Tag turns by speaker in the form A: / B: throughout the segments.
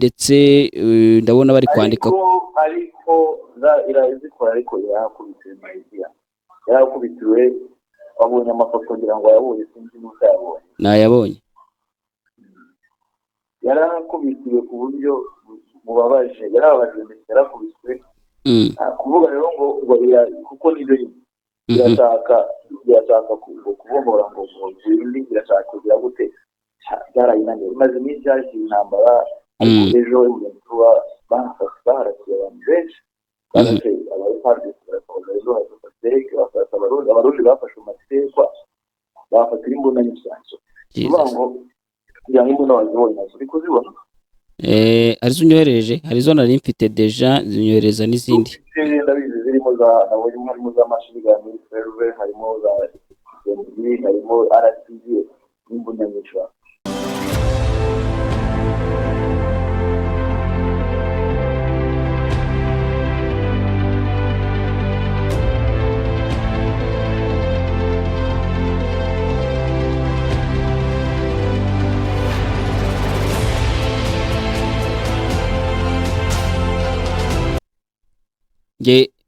A: Ndetse ndabona bari kwandika.
B: Ariko irazikora, ariko yarakubitiwe mayidiya, yarakubitiwe. Wabonye amafoto, ngira ngo wayabonye, sinzi niba utayabonye.
A: Nayabonye.
B: Yarakubitiwe ku buryo bubabaje, yarababajwe ndetse yarakubiswe. Kuvuga rero ngo kuko nibyo nyine irashaka ngo kubohora ngo indi irashaka kugira gute, byarayinaniye. Imaze iminsi yakira intambara, ariko ejo tuba baharasiye abantu benshi, barashe aba FARDC, barasohoza ejo bafata bafata Abarundi, bafashe amatekwa, bafatira imbunda nyinshi cyane. Kuvuga ngo kugira ngo imbunda wazibonye nazo uri kuzibona.
A: Hari izo unyohereje, hari izo nari mfite déjà, zinyohereza n'izindi.
B: Ndabizi, zirimo za nabonye harimo za machine gun ferve, harimo za MG, harimo RPG n'imbunda nyinshi.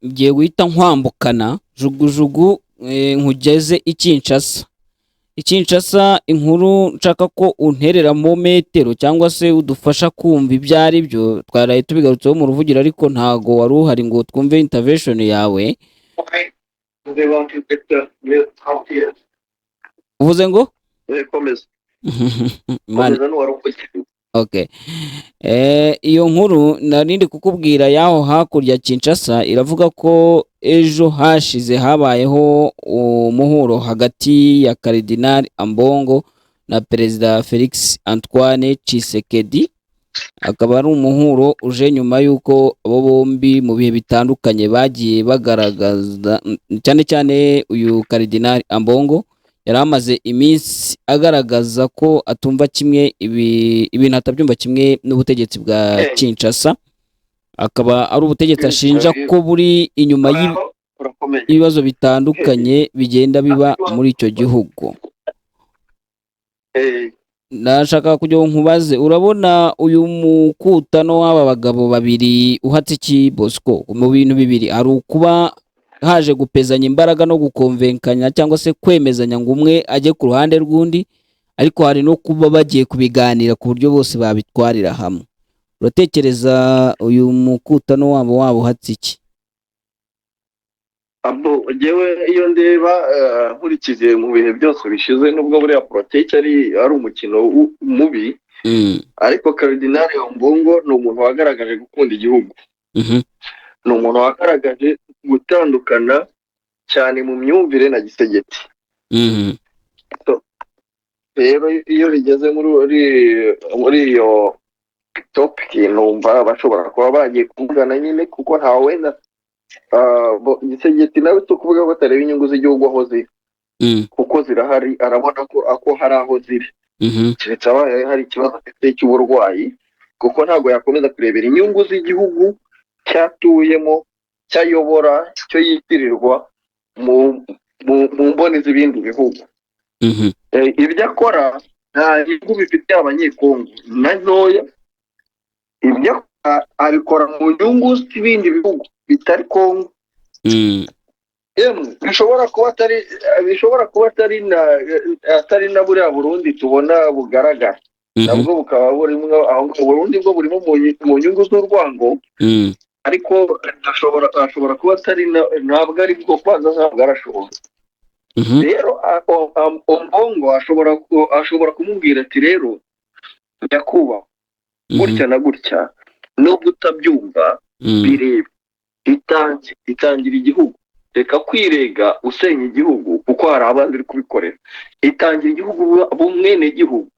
A: Ngiye guhita nkwambukana jugujugu, nkugeze i Kinshasa. I Kinshasa, inkuru nshaka ko untereramo metero cyangwa se udufasha kumva ibyo ari byo, twaraye tubigarutseho mu ruvugiro, ariko ntago wari uhari ngo twumve intervention yawe.
C: They want to get the milk out here.
A: Uvuze ngo?
C: Komeza.
A: Imana.
C: Komeza, n'uwari uvugiye.
A: Okay. Iyo nkuru nari ndi kukubwira y'aho hakurya Kinshasa iravuga ko ejo hashize habayeho umuhuro hagati ya Cardinal Ambongo na Perezida Felix Antoine Tshisekedi, akaba ari umuhuro uje nyuma y'uko abo bombi mu bihe bitandukanye bagiye bagaragaza, cyane cyane uyu Cardinal Ambongo yari amaze iminsi agaragaza ko atumva kimwe ibintu, atabyumva kimwe n'ubutegetsi bwa Kinshasa, akaba ari ubutegetsi ashinja ko buri inyuma
C: Uraho, urakomeye.
A: y'ibibazo bitandukanye bigenda biba muri icyo gihugu. Ndashaka kugira ngo nkubaze, urabona uyu mukutano w'aba bagabo babiri uhatse iki, Bosco? Mu bintu bibiri, hari ukuba haje gupezanya imbaraga no gukonvenkanya cyangwa se kwemezanya ngo umwe ajye ku ruhande rw'undi, ariko hari no kuba bagiye kubiganira ku buryo bose babitwarira hamwe. Uratekereza uyu mukutano wabo waba uhatse iki?
C: Abo njyewe iyo ndeba, nkurikije mu bihe byose bishize, nubwo buriya politiki ari umukino mubi, ariko Cardinal Ambongo ni umuntu wagaragaje gukunda igihugu, ni umuntu wagaragaje gutandukana cyane mu myumvire na Tshisekedi. Rero iyo bigeze muri iyo topic, numva bashobora kuba bagiye kuvugana nyine, kuko ntawe wenda Tshisekedi nawe si ukuvuga ko atareba inyungu z'igihugu aho ziri, kuko zirahari, arabona ko hari aho ziri, keretse abaye hari ikibazo afite cy'uburwayi, kuko ntabwo yakomeza kurebera inyungu z'igihugu cyatuyemo, cyayobora, cyo yitirirwa mu mboni z'ibindi bihugu. Ibyo akora nta nyungu bifitiye Abanyekongo na ntoya. Ibyo akora abikora mu nyungu z'ibindi bihugu bitari Kongo. Yemwe bishobora kuba atari na buriya Burundi tubona bugaragara, nabwo bukaba burimo aho ngaho. Burundi bwo burimo mu nyungu z'urwango, ariko ashobora kuba atari ntabwo ari bwo kwanza, ntabwo arashobora. Rero Ambongo ashobora kumubwira ati: "Rero nyakubahwa, gutya na gutya, nubwo utabyumva, birebe, itangira igihugu, reka kwirega usenya igihugu kuko hari abandi uri kubikorera. Itangira igihugu, bumwene gihugu,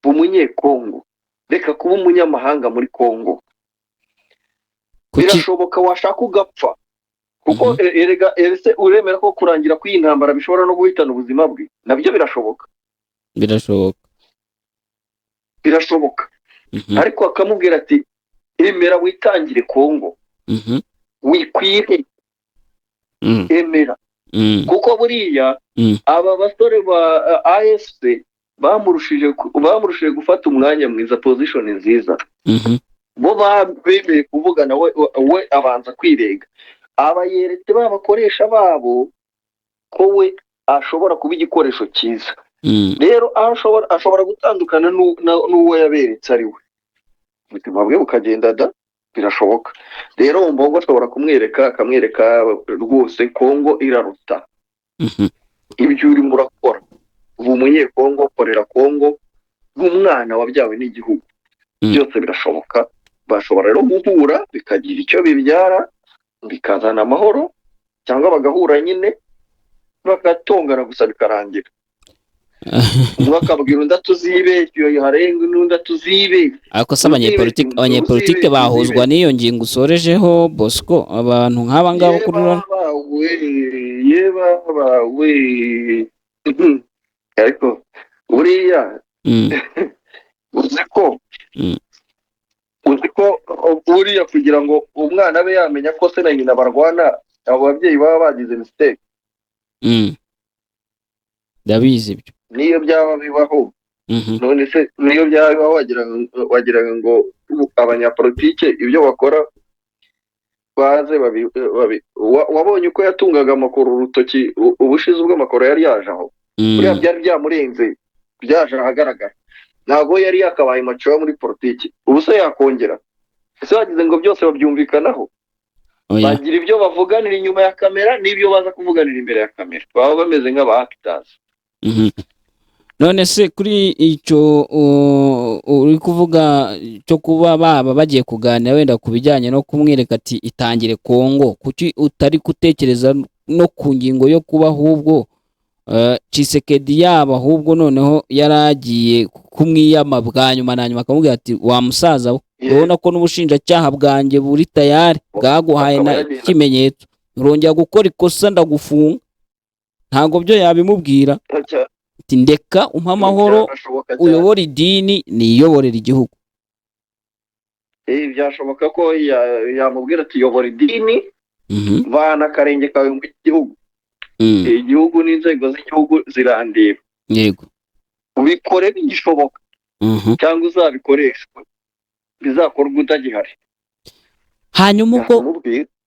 C: umunyekongo, reka kuba umunyamahanga muri Kongo."
A: Kuki?
C: Birashoboka washaka ugapfa, kuko erega ese uremera ko kurangira kw'iyi ntambara bishobora no guhitana ubuzima bwe? Nabyo birashoboka.
A: Birashoboka.
C: Birashoboka. Ariko akamubwira ati: "Emera witangire Kongo, wikwire, emera," kuko buriya aba basore ba AFC bamurushije gufata umwanya mwiza, position nziza. Bo bemeye kuvugana, we abanza kwirega, aba yeretse ba bakoresha babo ko we ashobora kuba igikoresho cyiza. Rero ashobora gutandukana n'uwo yaberetse ari we, ubuzima bwe bukagenda da, birashoboka. Rero Mbongo ashobora kumwereka, akamwereka rwose Kongo iraruta ibyo urimo urakora. Ubu umunyekongo ukorera Kongo nk'umwana wabyawe n'igihugu, byose birashoboka. Bashobora rero guhura bikagira icyo bibyara, bikazana amahoro, cyangwa bagahura nyine bagatongana gusa bikarangira. Umwe akabwira undi atuzibeshye, harenga n'undi atuzibeshye.
A: Ariko se abanyepolitike bahuzwa n'iyo ngingo usorejeho, Bosco? Abantu nk'aba ngaba kuri
C: ye baba we, ariko buriya uzi ko uzi ko buriya kugira ngo umwana abe yamenya ko se na nyina barwana, abo babyeyi baba bagize mistake.
A: Ndabizi ibyo.
C: Niyo byaba bibaho, none se niyo byaba bibaho wagira ngo abanyapolitike ibyo bakora baze wabonye uko yatungaga amakuru urutoki ubushize ubwo amakuru yari yaje aho, buriya byari byamurenze, byaje ahagaragara, ntabwo yari yakabaye maciwa muri politiki. Ubu se yakongera ese wagize ngo byose babyumvikanaho? Bagira ibyo bavuganira inyuma ya kamera n'ibyo baza kuvuganira imbere ya kamera, baba bameze nk'aba actors.
A: None se kuri icyo uri kuvuga cyo kuba baba bagiye kuganira wenda ku bijyanye no kumwereka ati itangire Kongo, kuki utari gutekereza no ku ngingo yo kuba ahubwo Tshisekedi yaba ahubwo noneho yaragiye kumwiyama bwa nyuma na nyuma, akamubwira ati wa musaza we, urabona ko n'ubushinjacyaha bwanjye buri tayari bwaguhaye na kimenyetso, urongera gukora ikosa ndagufunga. Ntabwo byo yabimubwira ati ndeka umpa amahoro uyobora idini niyoborera igihugu.
C: Byashoboka ko yamubwira ati yobora idini, vana akarenge kawe mu gihugu, igihugu n'inzego z'igihugu zirandeba,
A: yego
C: ubikore bigishoboka, cyangwa uzabikoreshwe bizakorwa utagihari.
A: Hanyuma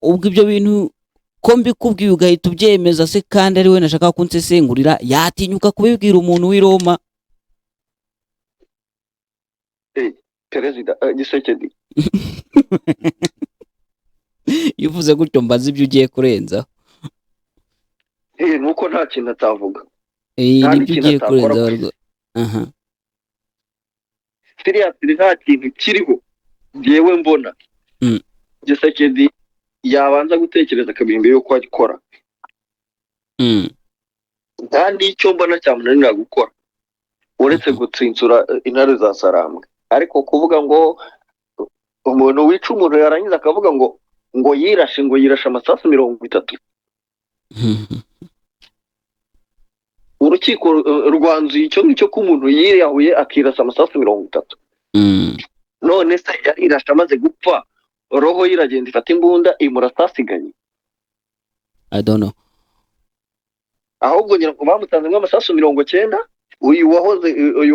A: ubwo ibyo bintu ko mbikubwiye ugahita ubyemeza se kandi ari we nashaka kunsesengurira, yatinyuka kubibwira umuntu w'i Roma?
C: Perezida Tshisekedi
A: iyo uvuze gutyo mbaza ibyo ugiye kurenzaho.
C: Nuko nta kintu atavuga.
A: Nibyo ugiye kurenzaho.
C: Seriously nta kintu kiriho njyewe mbona Tshisekedi yabanza gutekereza kabiri mbere yuko akora. Nta n'icyo mbona cyamunanira gukora uretse gutsinsura intare za Sarambwe. Ariko kuvuga ngo umuntu wica umuntu yarangiza akavuga ngo yirashe, ngo yirashe amasasu 30, urukiko rwanzuye icyo ngicyo ko umuntu yiyahuye akirasa amasasu 30. None se yarirashe amaze gupfa, roho iragenda ifata imbunda imurasa asigaye.
A: I don't know.
C: Ahubwo ngira ngo bamutanze amasasu 90, uyu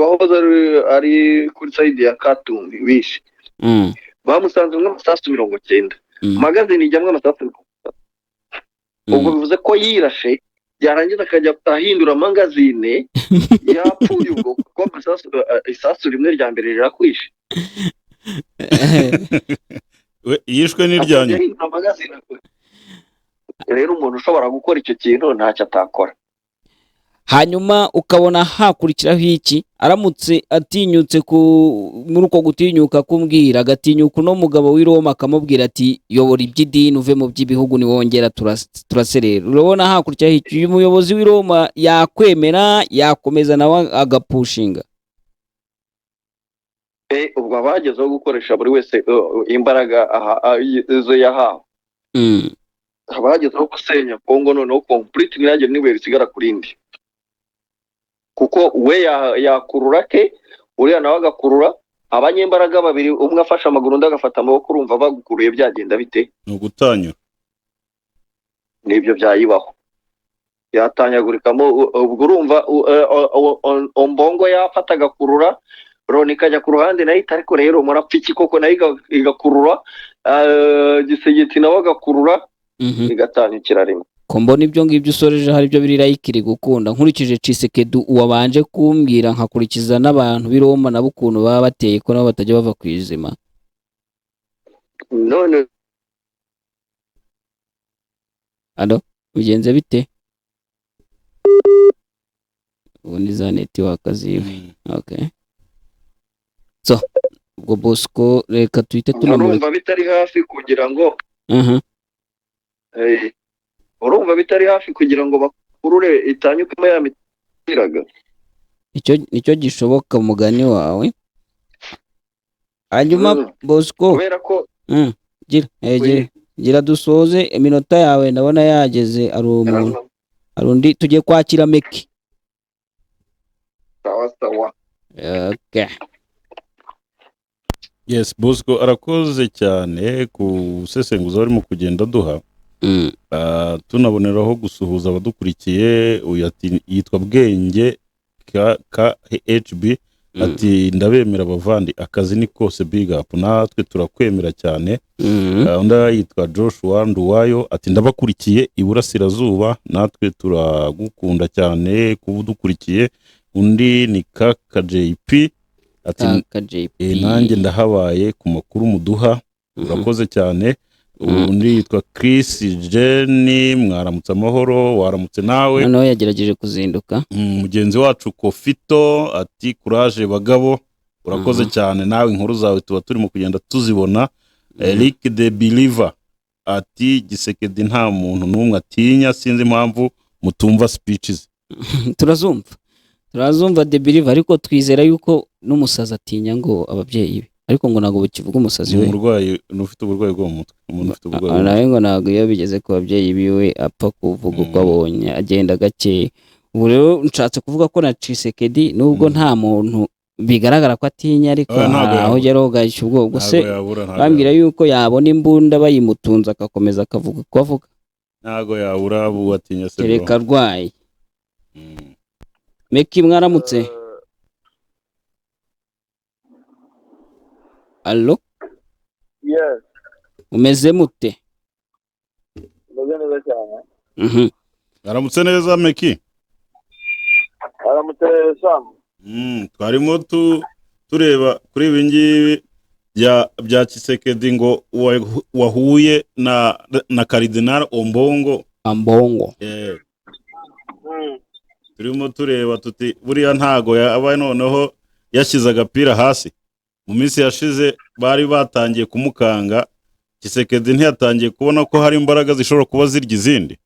C: wahoze ari kuri side ya Katumbi wishe. Bamusanze amasasu 90. Magazine ijyamwe amasasu 30. Ubwo bivuze ko yirashe yarangiza akajya ahindura magazine, yapfuye ubwo kuko amasasu isasu rimwe rya mbere rirakwishe.
D: We yishwe n'iryanyu.
C: Rero umuntu ushobora gukora icyo kintu ntacyo atakora.
A: Hanyuma ukabona hakurikiraho iki aramutse atinyutse muri uko gutinyuka kumbwira, agatinyuka uno mugabo w'i Roma akamubwira ati yobora iby'idini uve mu by'ibihugu niwongera turaserera. Urabona hakurikiraho iki? Uyu muyobozi w'i Roma yakwemera, yakomeza nawe agapushinga.
C: Ubwo abagezeho gukoresha buri wese imbaraga izo yahawe, abagezeho gusenya Kongo noneho complete ntihagire n'ibuye risigara ku rindi, kuko we yakurura ke, uriya nawe agakurura. Abanyembaraga babiri, umwe afashe amaguru undi agafata amaboko, urumva bagukuruye byagenda bite?
D: Ni ugutanyura.
C: Nibyo byayibaho, yatanyagurikamo. Ubwo urumva Ombongo yafata agakurura, Loni ikajya ku ruhande nayo iti ariko rero murapfa iki koko, nayo igakurura, Gisegeti nawe agakurura, igatanyukira rimwe.
A: Ko mbona ibyo ngibyo usoreje hari ibyo biri layikiri gukunda, nkurikije Tshisekedi wabanje kumbwira, nkakurikiza n'abantu b'i Roma nabo ukuntu baba bateye, ko nabo batajya bava ku izima.
C: None
A: alo, bigenze bite? Ubu ni za netiwaka ziwe. Okay, so ubwo Bosco reka tuhite tunamureka.
C: Urumva bitari hafi kugira ngo urumva bitari hafi kugira ngo bakurure itanyukemo ya mitiraga.
A: Icyo nicyo gishoboka mugani wawe. Hanyuma Bosco,
C: kubera ko
A: gira gira dusoze, iminota yawe ndabona yageze. Ari umuntu, hari undi tugiye kwakira Meki.
C: Sawa sawa.
A: Okay.
D: Yes, Bosco arakoze cyane ku busesenguzi barimo kugenda duha. Tunaboneraho gusuhuza abadukurikiye. Uyu ati yitwa Bwenge KHB, ati ndabemera abavandi, akazi ni kose, big up. Natwe turakwemera cyane. Undi yitwa Joshua Nduwayo, ati ndabakurikiye iburasirazuba, natwe turagukunda cyane kuba udukurikiye. Undi ni Kaka JP, ati
A: Kaka JP,
D: nanjye ndahabaye ku makuru muduha, urakoze cyane. Undi yitwa Chris Jenny, mwaramutse amahoro, waramutse nawe.
A: Noneho yagerageje kuzinduka.
D: Mugenzi wacu Kofito ati courage bagabo, urakoze cyane nawe, inkuru zawe tuba turimo kugenda tuzibona. Eric the Believer ati Gisekedi nta muntu n'umwe atinya, sinzi impamvu mutumva speeches.
A: Turazumva the Believer, ariko twizera yuko n'umusazi atinya ngo ababyeyi be, ariko ngo ntabwo bukivuga umusazi we.
D: Umurwayi ufite uburwayi bwo mu mutwe, umuntu ufite uburwayi
A: nawe ngo ntabwo iyo bigeze ku babyeyi biwe apfa kuvuga uko abonye, agenda gake. Ubu rero nshatse kuvuga ko na Tshisekedi nubwo nta muntu bigaragara ko atinya, ariko aho ugera ugahishya ubwoba se bambwira yuko yabona imbunda bayimutunze agakomeza akavuga uko avuga.
D: Ntabwo yabura abo atinya se,
A: kereka arwaye. Meki mwaramutse. Allo?
B: Yes.
A: Umeze mute?
B: Umeze neza cyane.
D: Aramutse neza Meki.
B: Aramutse Sam.
D: Twarimo tureba kuri ibi ngibi bya Tshisekedi ngo wahuye na Cardinal Ombongo.
A: Ambongo.
D: Turimo tureba tuti buriya ntago yabaye noneho yashyize agapira hasi. Mu minsi yashize bari batangiye kumukanga, Tshisekedi ntiyatangiye kubona ko hari imbaraga zishobora kuba zirya izindi.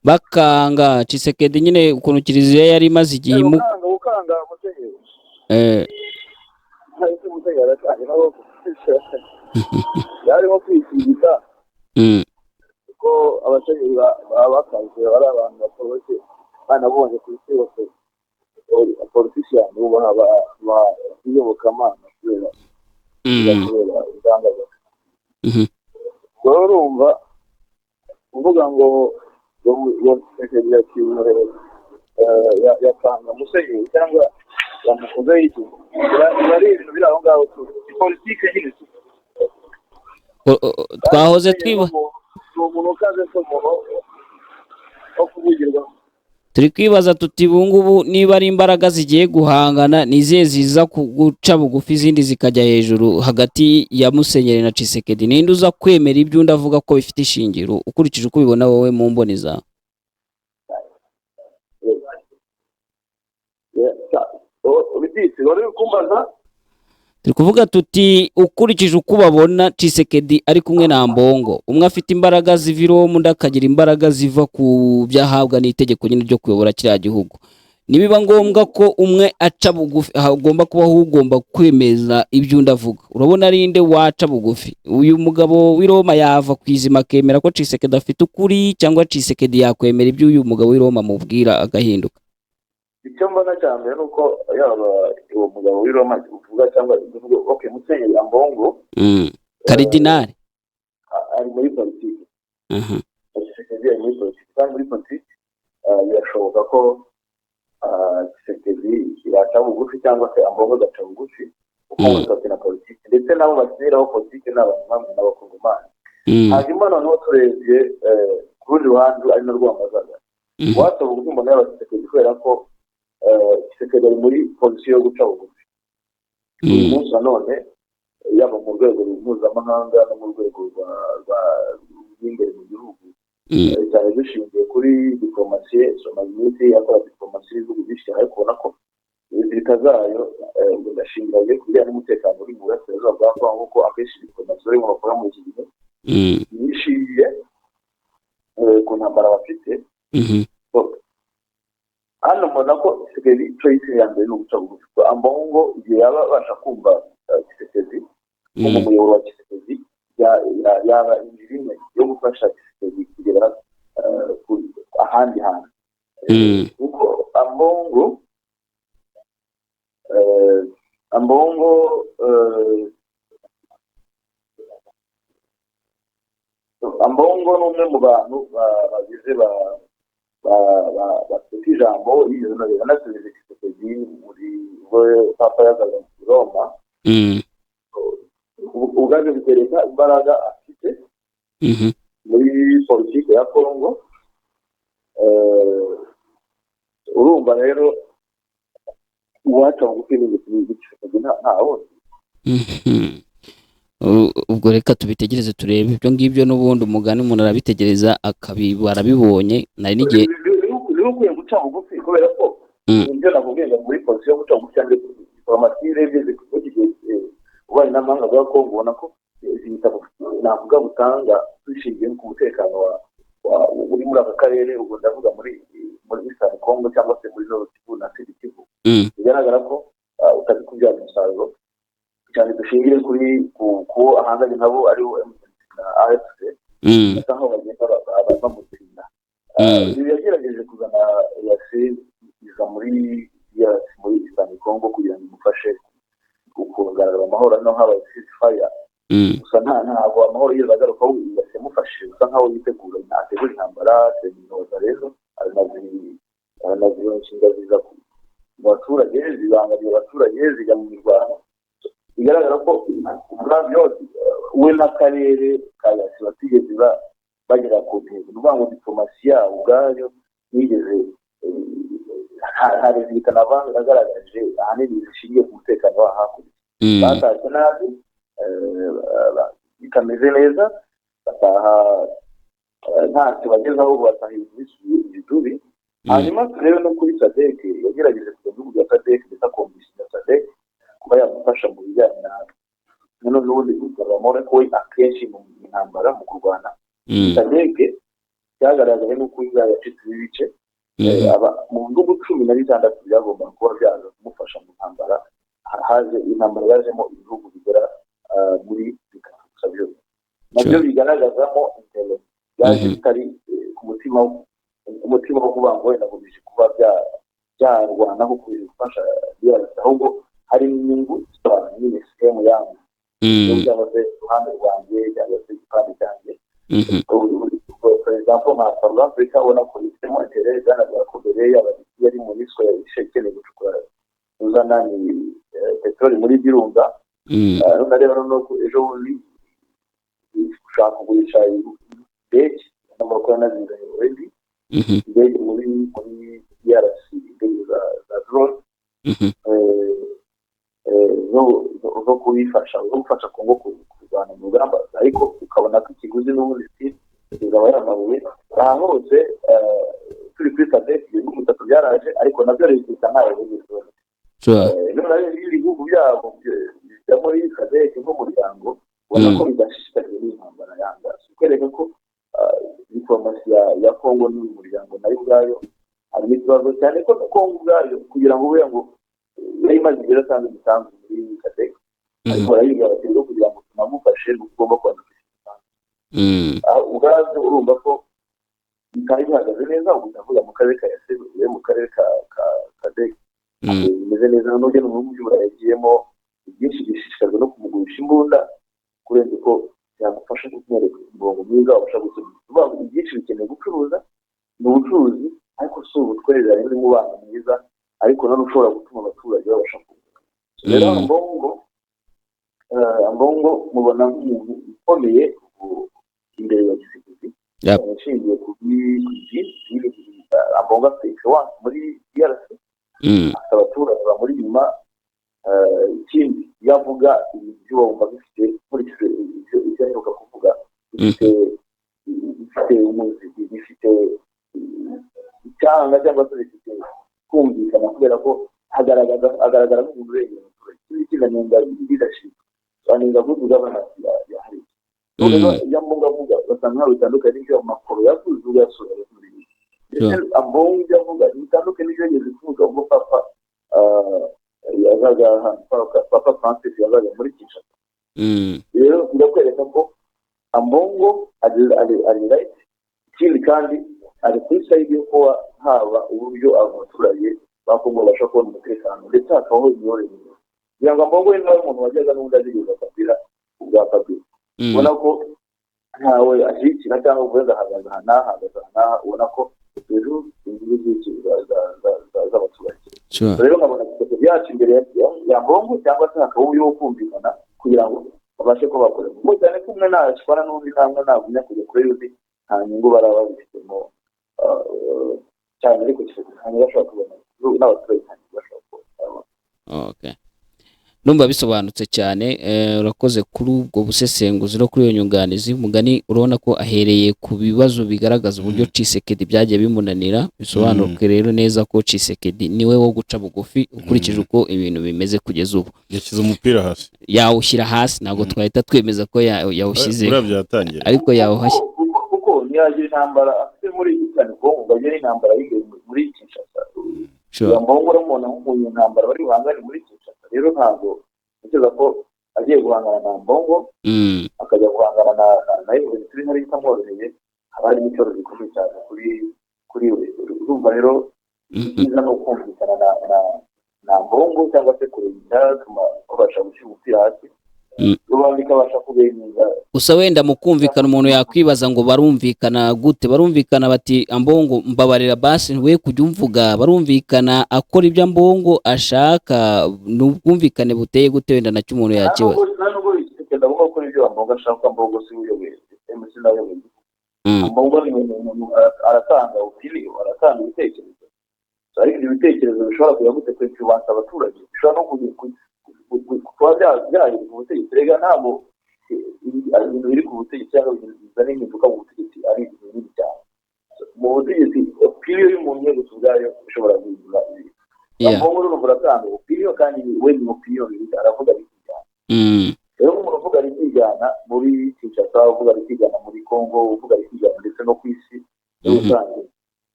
A: Bakanga Tshisekedi nyine ukuntu kiliziya yari imaze igihe
B: ukanga musenyeri. Yarimo kwisigita. Ko abasenyeri bakaze bari abantu batoroshye, banabonye ku isi yose. Politician ubaha ba iyobokamana kubera ibitangaza. Urumva uvuga ngo yakanga musenyeri cyangwa yamukoze iki, biba ari ibintu biri aho ngaho tu politike nyine.
A: Twahoze twiba
B: umuntu ukaze se umuntu wo kuvugirwa.
A: Turi kwibaza tuti ubungubu niba ari imbaraga zigiye guhangana, ni izihe ziza guca bugufi izindi zikajya hejuru hagati ya Musenyeri na Tshisekedi? Ninde uza kwemera ibyo undi avuga ko bifite ishingiro ukurikije uko ubibona wowe mu mboni zawe? Turi kuvuga tuti ukurikije uko ubabona Tshisekedi ari kumwe na Ambongo, umwe afite imbaraga ziva i Roma, undi akagira imbaraga ziva ku byahabwa n'itegeko nyine ryo kuyobora kiriya gihugu. Nibiba ngombwa ko umwe aca bugufi, hagomba kubaho ugomba kwemeza ibyo undi avuga. Urabona ari nde waca bugufi? Uyu mugabo w'i Roma yava ku izima akemera ko Tshisekedi afite ukuri, cyangwa Tshisekedi yakwemera ibyo uyu mugabo w'i Roma amubwira agahinduka?
B: Icyo mbona cya mbere ni uko yaba uwo mugabo w'i Roma uvuga cyangwa okay Musenyeri Ambongo,
A: Karidinali
B: ari muri politiki. Tshisekedi ari muri politiki, kandi muri politiki birashoboka ko Tshisekedi yaca bugufi cyangwa se Ambongo agaca bugufi, kuko bose bakina politiki, ndetse nabo bakiniraho politiki ni abantu bamwe n'abakongomani. Hanyuma noneho turebye ku rundi ruhande ari narwo wambazaga, waca bugufi mbona yaba Tshisekedi, kubera ko Tshisekedi ari muri position yo guca bugufi uyu munsi nanone, yaba mu rwego mpuzamahanga no mu rwego rw'imbere mu gihugu, cyane dushingiye kuri diplomasi. Amaze iminsi akora diplomasi y'ibihugu byinshi cyane, ariko ubona ko leta zayo ndashingira ku bijyanye n'umutekano uri mu burasirazuba bwa Kongo, kuko akenshi diplomasi barimo bakora muri iki gihe yishingiye ku ntambara bafite. Hano mbona ko Tshisekedi choice ya mbere ni uguca bugufi. Ambongo igihe yaba abasha kumva Tshisekedi, mu muyoboro wa Tshisekedi, yaba inzira imwe yo gufasha Tshisekedi kugera ahandi hantu, kuko Ambongo ni umwe mu bantu bagize bafite ijambo, yanasubije Tshisekedi muri ubwo papa yazaga mu Roma. Ubwabyo bikwereka imbaraga afite muri politiki ya Kongo. Urumva rero uwaca bugufi n'Tshisekedi nta wundi.
A: Ubwo reka tubitegereze turebe ibyo ngibyo, n'ubundi umugani umuntu arabitegereza arabibonye. Nari n'igihe
B: niba ukwiye guca bugufi, kubera ko ibyo nakubwiye ngo muri position yo guca bugufi cyangwa diplomasi urebye gihe ububanyi n'amahanga bwa Kongo, ubona ko navuga butanga dushingiye ku mutekano uri muri aka karere. Ubwo ndavuga muri Eastern Congo cyangwa se muri Nord Kivu na Sud Kivu, bigaragara ko utazi kubyara umusaruro cyane dushingire kuri ku ahanganye nabo ariwo na AFC, basa nkaho bagenda bamutsinda. Yagerageje kuzana EAC iza muri DRC, muri Eastern Congo, kugira ngo imufashe kugarura amahoro no habaye ceasefire. Gusa ntabwo amahoro yigeze agarukaho. EAC yamufashije gusa nkaho yitegura, ategura intambara ategura rero aranaziba ziza mu baturage, zibangamiye abaturage, zijya mu mirwano. Bigaragara ko ubwabyo we n'akarere ka EAC batigeze bagera ku ntego. Ni ukuvuga ngo diplomasi yabo ubwayo nigeze nta rezilita nagaragaje, ahanini zishingiye ku mutekano wa hakurya. Batashye nabi, bitameze neza, bataha ntacyo bagezaho, bataha ibintu bisubiye ibidubi. Hanyuma turebe no kuri SADC, yagerageje kujya mu bihugu bya SADC ndetse akumvisha SADC kuba yamufasha mu bijyanye na n'ubundi kugarura amahoro, ko we akenshi mu ntambara mu kurwana SADC cyagaragaye n'uko yacitse ibice mu bihugu 16 byagombaga kuba byaza kumufasha mu ntambara. Haje intambara yajemo ibihugu bigera muri bitatu gusa byose, nabyo bigaragazamo intego byaje bitari ku mutima wo kuvuga ngo wenda ngo bije kuba byarwana ko gufasha DRC, ahubwo hari inyungu z'abantu nyine sisitemu yabo cyangwa se uruhande rwanjye cyangwa se igipande cyanjye. For example, nka South Africa ubona ko ifitemo intérêt igaragara ko mbere yaba yari MONUSCO ikeneye gucukura uzana ni peteroli muri Virunga. None rero no ejo bundi ushaka kugurisha indege n'amaboko yanazizanye already, indege muri DRC, indege za drone zo kubifasha, zo gufasha Kongo kurwana mu rugamba, ariko ukabona ko ikiguzi n'ubundi izaba yamabuye. Aha hose turi kuri SADC, ibihugu bitatu byaraje, ariko nabyo leta ntayo bigeze. None ibihugu byabo bijya muri SADC nk'umuryango, ubona ko bidashishikajwe n'intambara yanga, kwereka ko diplomasi ya Kongo n'uyu muryango nayo ubwayo harimo ikibazo cyane, ko Kongo ubwayo kugira ngo ube ngo yari imaze igihe idatanga imisanzu muri SADC, ariko barayibwira bati rero kugira ngo tunamufashe ugomba kwandikisha imisanzu. Ubwabyo urumva ko bitari bihagaze neza. Ubu ndavuga mu karere ka EAC, mu karere ka SADC bimeze neza. N'ujya mu bihugu by'Uburayi yagiyemo, ibyinshi bishishikajwe no kumugurisha imbunda kurenza uko yagufasha kumwereka umurongo mwiza wabasha gukemura. Ibyinshi bikeneye gucuruza, ni ubucuruzi, ariko si ubutwererane n'umubano mwiza. Ariko nanone ushobora gutuma abaturage babasha kunguka. Rero Ambongo mubona nk'umuntu ukomeye imbere ya Tshisekedi, ashingiye ku Ambongo afite influence muri DRC, afite abaturage bamuri inyuma. Ikindi, iyo avuga ibintu byo wumva bifite, nkurikije ibyo aheruka kuvuga, bifite umuzi, bifite icyanga cyangwa se bifite kumvikana, kubera ko agaragara nk'umuntu urengera abaturage. Ikindi kinanenga leadership, banenga good governance ya hariya. Noneho ibyo Ambongo avuga basanga nkaho bitandukanye n'ibyo Macron yavuze ubwo yasuraga muri, ndetse Ambongo ibyo avuga bitandukanye n'ibyo yigeze kuvuga ubwo Papa yazaga hano, Papa Francis yazaga muri Kinshasa. Rero birakwereka ko Ambongo ari right. Ikindi kandi, ari kuri side yo kuba haba uburyo abaturage ba Kongo babasha kubona umutekano, ndetse hakabaho imiyoborere myiza, kugira ngo Ambongo we nawe umuntu wajyaga n'ubundi azigeza Kabila ubwa Kabila, ubona ko ntawe ashyigikira cyangwa uvuze ngo ahagaze aha n'aha, ahagaze aha n'aha, ubona ko ejo inyungu z'abaturage. Rero nkabona Tshisekedi yacu imbere ya Mbongo, cyangwa se hakaba uburyo bwo kumvikana kugira ngo babashe kuba bakora, kuko cyane ko umwe ntashwana n'undi, ntamwe nagumya kujya kure y'undi, nta nyungu baraba babifitemo cyane. Ariko Tshisekedi nta nyungu ashobora kubona, n'abaturage nta nyungu bashobora kubona.
A: Okay. Ndumva bisobanutse cyane. Urakoze kuri ubwo busesenguzi no kuri iyo nyunganizi. Mugani urabona ko ahereye ku bibazo bigaragaza uburyo Tshisekedi byagiye bimunanira. Bisobanuke rero neza ko Tshisekedi niwe wo guca bugufi ukurikije uko ibintu bimeze kugeza ubu.
D: Yashyize umupira hasi.
A: Yawushyira hasi, ntabwo twahita twemeza ko yawushyize
D: Buriya byatangira.
A: ariko yawuhashye.
B: Kuko ntiyagira intambara afite muri cyane Kongo ngo agire intambara y'imbere muri Kinshasa. Mbongo uramubona nk'umuntu intambara bari buhangane muri Kinshasa. Rero ntabwo ntekereza ko agiye guhangana na Mbongo, akajya guhangana na M23 ntari itamworoheye, haba harimo ikibazo gikomeye cyane kuri we. Urumva rero, ibyiza ni ukumvikana na Mbongo cyangwa se kureba icyatuma babasha gushyira umupira hasi, rubanda ikabasha kubemeza.
A: Gusa wenda mu kumvikana, umuntu yakwibaza ngo barumvikana gute? Barumvikana bati: "Ambongo, mbabarira basi we kujya umvuga." Barumvikana akora ibyo Ambongo ashaka? Ni ubwumvikane buteye gute? Wenda nacyo umuntu yakibaza.
B: Nta nubwo Tshisekedi agomba gukora ibyo Ambongo ashaka. Ambongo si we uyoboye MC, nawe uyoboye. Ambongo ni umuntu aratanga opinion, aratanga ibitekerezo, ariko ibyo bitekerezo bishobora kujya gute kwinfluence abaturage, bishobora no kuba byahindura ubutegetsi. Rega ntabwo ibintu biri ku butegetsi cyangwa ibintu bizana impinduka mu butegetsi ari ibintu binini cyane mu butegetsi. Opinion y'umuntu umwe gusa ubwayo ishobora guhindura ibintu. Ambongo rero uratanga opinion, kandi we ni opinion aravuga rikijyana. Rero nk'umuntu uvuga rikijyana muri Kinshasa, uvuga rikijyana muri Congo, uvuga rikijyana ndetse no ku isi muri rusange,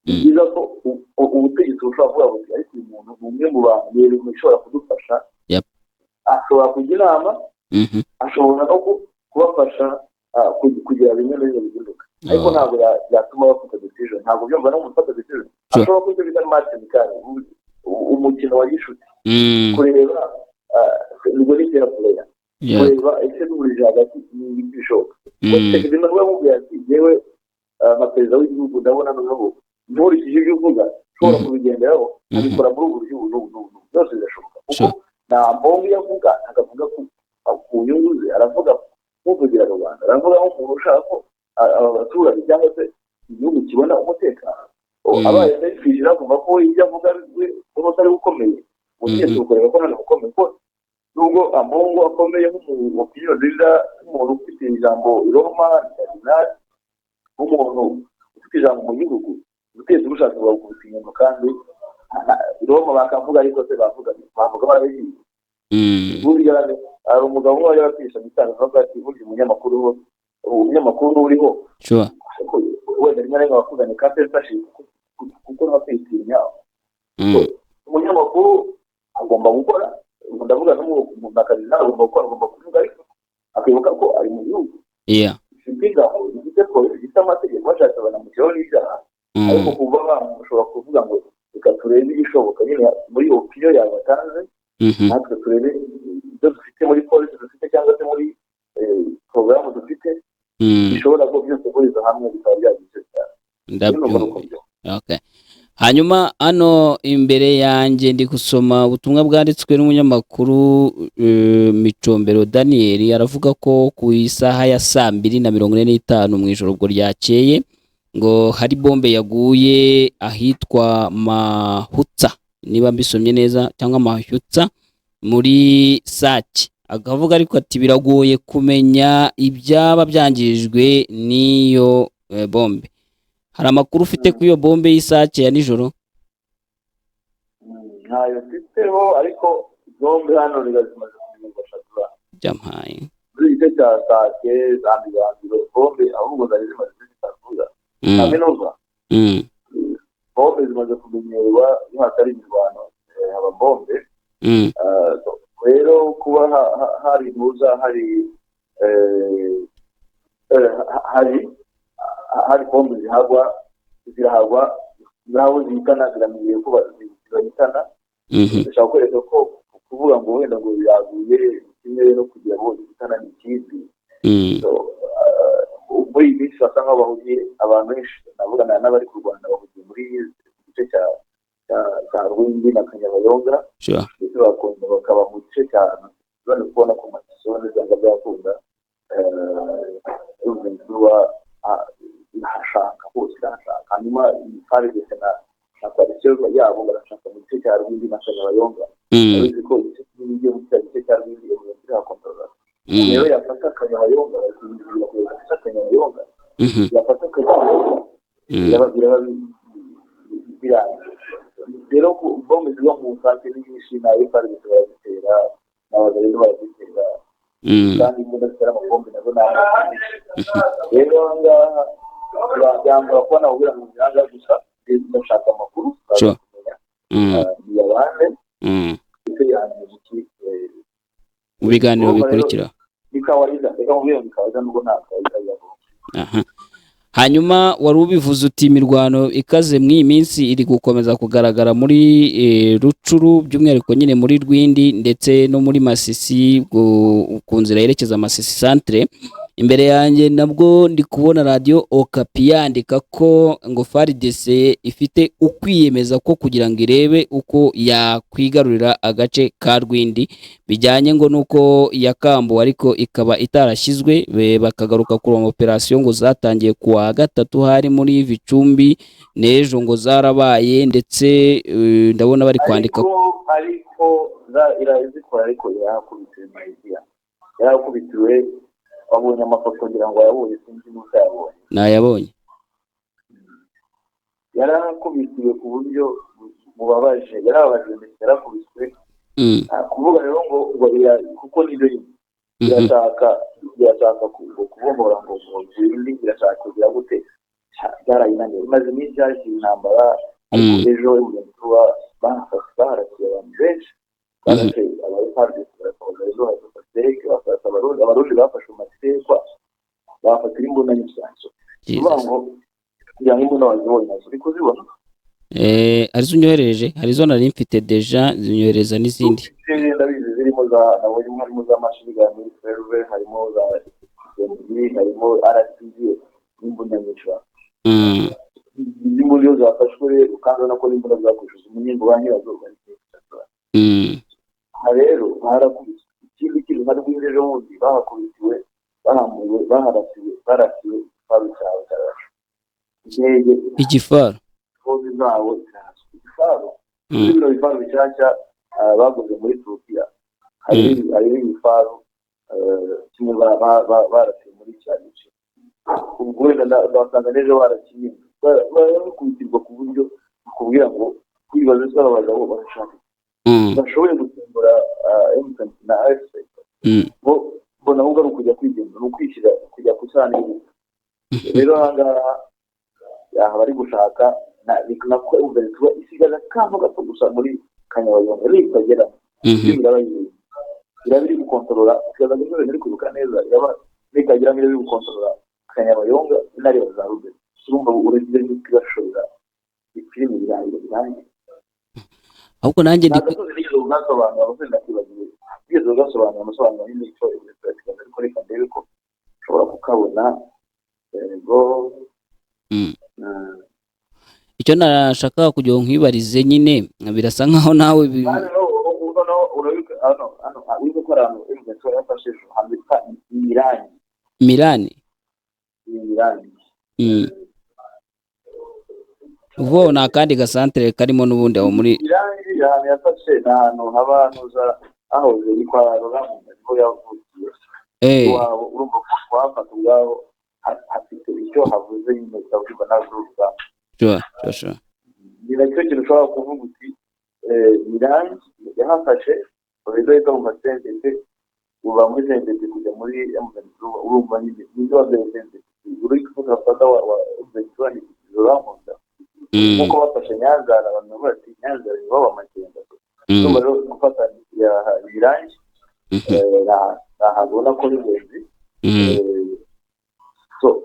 B: ni byiza ko ubutegetsi bushobora kuvuga buti: "Ariko uyu muntu ni umwe mu bantu rero ushobora kudufasha." Ashobora kujya inama, ashobora no kubafasha kugira bimwe na bimwe bihinduka, ariko ntabwo yatuma bafata decision, ntabwo byumva no gufata decision. Ashobora kuba icyo bita match amical, umukino wa gishuti, kureba ubwo ni fair play, kureba ese duhurije hagati ni ibiki bishoboka. Tshisekedi nawe yamubwiye ati: "Yewe nka perezida w'igihugu, ndabona noneho nkurikije ibyo uvuga ushobora kubigenderaho, abikora muri ubu buryo ubu n'ubu n'ubu n'ubu." Byose birashoboka, kuko nta Mbongo iyo avuga akavuga ku nyungu ze, aravuga nk'uvugira rubanda, aravuga nk'umuntu ushaka ko aba baturage cyangwa se igihugu kibona umutekano. Abaye selfish, akumva ko ibyo avuga we kuba atari ukomeye, ubutegetsi bukorera ko none bukomeye, kuko nubwo Ambongo akomeye nk'umu opinion leader, nk'umuntu ufite ijambo i Roma Cardinal, nk'umuntu ufite ijambo mu gihugu, ubutegetsi bushatse bwakubita inyuma, kandi i Roma bakavuga, ariko se bavuga barabizi. Burya hari umugabo umwe wajyaga kwigisha mu itangazamakuru ati: "Burya umunyamakuru uriho, ariko wenda rimwe na rimwe bakuzanye ka censorship, kuko no kwitinya." Umunyamakuru agomba gukora, ubwo ndavuga n'umuntu akazi nawe agomba gukora, agomba kuvuga, ariko akibuka ko ari mu gihugu gifite ingabo, gifite polisi, gifite amategeko, bashatse banamushyiraho n'ibyaha. Ariko kuva bashobora kuvuga ngo reka turebe igishoboka nyine muri opinion yawe watanze, natwe turebe ibyo dufite muri polisi dufite cyangwa se muri porogaramu dufite, bishobora ko byose guhuriza hamwe bikaba byagira icyo cyane.
A: Ndabyumva. Okay. Hanyuma hano imbere yanjye ndi gusoma ubutumwa bwanditswe n'umunyamakuru Micombero Daniel, aravuga ko ku isaha ya 2:45 mu ijoro ubwo ryakeye ngo hari bombe yaguye ahitwa Mahutsa, niba mbisomye neza, cyangwa Mahyutsa muri Sake. Akavuga ariko ati biragoye kumenya ibyaba byangijwe n'iyo bombe. Hari amakuru ufite kuri iyo bombe y'Isake ya nijoro?
B: Ntayo mfiteho, ariko bombe hano zimaze kumenyerwa eshatu
A: Byampaye
B: muri igice cya Sake, za Mibambiro. Bombe ahubwo zari zimaze zitavuga kaminuza. Bombe zimaze kumenyerwa, iyo hatari imirwano haba bombe. Rero kuba hari ntuza hari hari bombe zihagwa, zirahagwa naho zihitana, ziramenyereye ko zibahitana. Ndashaka kwereka ko kuvuga ngo wenda ngo yaguye kimwe no kugira ngo zihitana ni ikindi. Muri iyi minsi basa nkaho bahugiye, abantu benshi navugana n'abari kurwana bahugiye muri igice cya Rwindi na Kanyabayonga, ndetse bakongera bakaba mu gice cya bari kubona ko Masisi byanga byakunda ruba irahashaka hose, irahashaka. Hanyuma FARDC na coalition yabo barashaka mu gice cya Rwindi na Kanyabayonga. Urabizi ko igice kinini cyo mu gice cya Rwindi kirakontorora. Rero yafata Kanyabayonga, bakiyinjira kugeza Kanyabayonga, yafata Kanyabayonga biraba birangiye. Rero bombe ziba mu Sake ni nyinshi, na FARDC barazitera, n'abagabo barazitera, kandi imbunda zitera amabombe nazo ni amazi. Rero aha ngaha byambara kuba nakubwira ngo ni aha ngaha gusa, ndashaka amakuru kumenya ni abande ndetse yanjye iki
A: Mu biganiro bikurikira.
B: Ni kawaida, reka nkubwire ni kawaida nubwo nta kawaida yabo.
A: Aha. Hanyuma wari ubivuze uti imirwano ikaze muri iyi minsi iri gukomeza kugaragara muri Rucuru, by'umwihariko nyine muri Rwindi ndetse no muri Masisi ku nzira yerekeza Masisi centre. Imbere yanjye nabwo ndi kubona Radio Okapi yandika ko ngo FARDC ifite ukwiyemeza ko kugira ngo irebe uko yakwigarurira agace ka Rwindi, bijyanye ngo nuko yakambuwe ariko ikaba itarashyizwe. Bakagaruka ku operation ngo zatangiye kuwa gatatu hari muri Vicumbi, n'ejo ngo zarabaye, ndetse ndabona bari kwandika
B: ariko irazikora, ariko yarakubitiwe Malaysia, yarakubitiwe. Wabonye amafoto, ngira ngo wayabonye, sinzi niba utayabonye.
A: Nayabonye.
B: Yarakubitiwe ku buryo bubabaje, yarababaje ndetse yarakubiswe. Kuvuga rero ngo kuko nibyo nyine irashaka kubohora ngo Rwindi, irashaka kugira gute, byarayinaniye. Imaze iminsi yaje intambara, ariko ejo tuba baharasiye abantu benshi, barashe abapadiri, bafata Abarundi, bafashe amasekwa, bafatira imbunda nyinshi cyane. Kuvuga ngo kugira ngo imbunda wazibonye nazo uri kuzibona.
A: Hari izo unyohereje, hari izo nari mfite déjà, zinyohereza n'izindi.
B: Ndabizi zirimo za nabonye harimo za machine gun ferve, harimo za MG, harimo RPG n'imbunda nyinshi. Izi mbunda iyo zafashwe rero, kandi urabona ko n'imbunda zakoresheje umunyembo ba nyirazo bari. Aha rero barakubiswe. Ikindi kintu nka Rwindi ejo bundi bahakubitiwe, bahambuwe, baharasiwe, barasiwe igifaru cyawe cyarashe indege.
A: Igifaru.
B: Bombe zabo ziraraswe igifaru. Muri bino bifaru bishyashya baguze muri Turukiya hariho ibifaru kimwe barasiwe muri cya gice. Ubwo wenda ndabasanga n'ejo barakinye, barakubitirwa ku buryo bakubwira ngo kwibaza ese aba bagabo barashaka bashoboye gusimbura M23 na AFC. Bo mbona ahubwo ari ukujya kwigenza, ni ukwishyira kujya ku isahani y'ubusa. Rero aha ngaha aha bari gushaka nako M23 isigaje akantu gato gusa muri Kanyabayonga, nitagera biraba iraba iri gukontorora, isigaza gato, iri kwibuka neza, iraba nitagera iraba iri gukontorora Kanyabayonga inareba za Rubero. Urumva uretse n'ikibashorera filime birangira birangiye.
A: Ahubwo nanjye ndi
B: Nta gasozi nigeze kugasobanura, abasore ndakibagiwe, nigeze kugasobanura amasobanuro y'imico ibintu, ariko reka ndebe ko ushobora kukabona, yego.
A: Icyo nashakaga kugira ngo nkwibarize nyine, birasa nkaho nawe
B: Hano noneho urabika hano wibuka ko ari ahantu M23 yafashe ejo, ahantu bita Mirangi.
A: Mirani.
B: Mirangi.
A: Ubwo ni akandi gasantere karimo n'ubundi aho muri
B: Mirangi, ahantu yafashe ni ahantu haba nuza hahoze ni kwa Ruramunda, niho yavukiye. Iwabo, urumva ko kuhafata ubwabo hafite icyo havuze nyine, utavuga nawe kuri uru rugamba.
A: Sure.
B: Ni nacyo kintu ushobora kuvuga uti Mirangi yahafashe, urahita uhita wumva CNDP, uva muri CNDP kujya muri M23, urumva nyine nibyo wabyaye CNDP. Uri kuvuga fata wa M23 ni Ruramunda. Nk'uko bafashe Nyanzara, abantu bavuga ati Nyanzara ni bo Amakenga. Urumva rero gufata ya Mirangi ni ahantu ubona ko ari ingenzi. So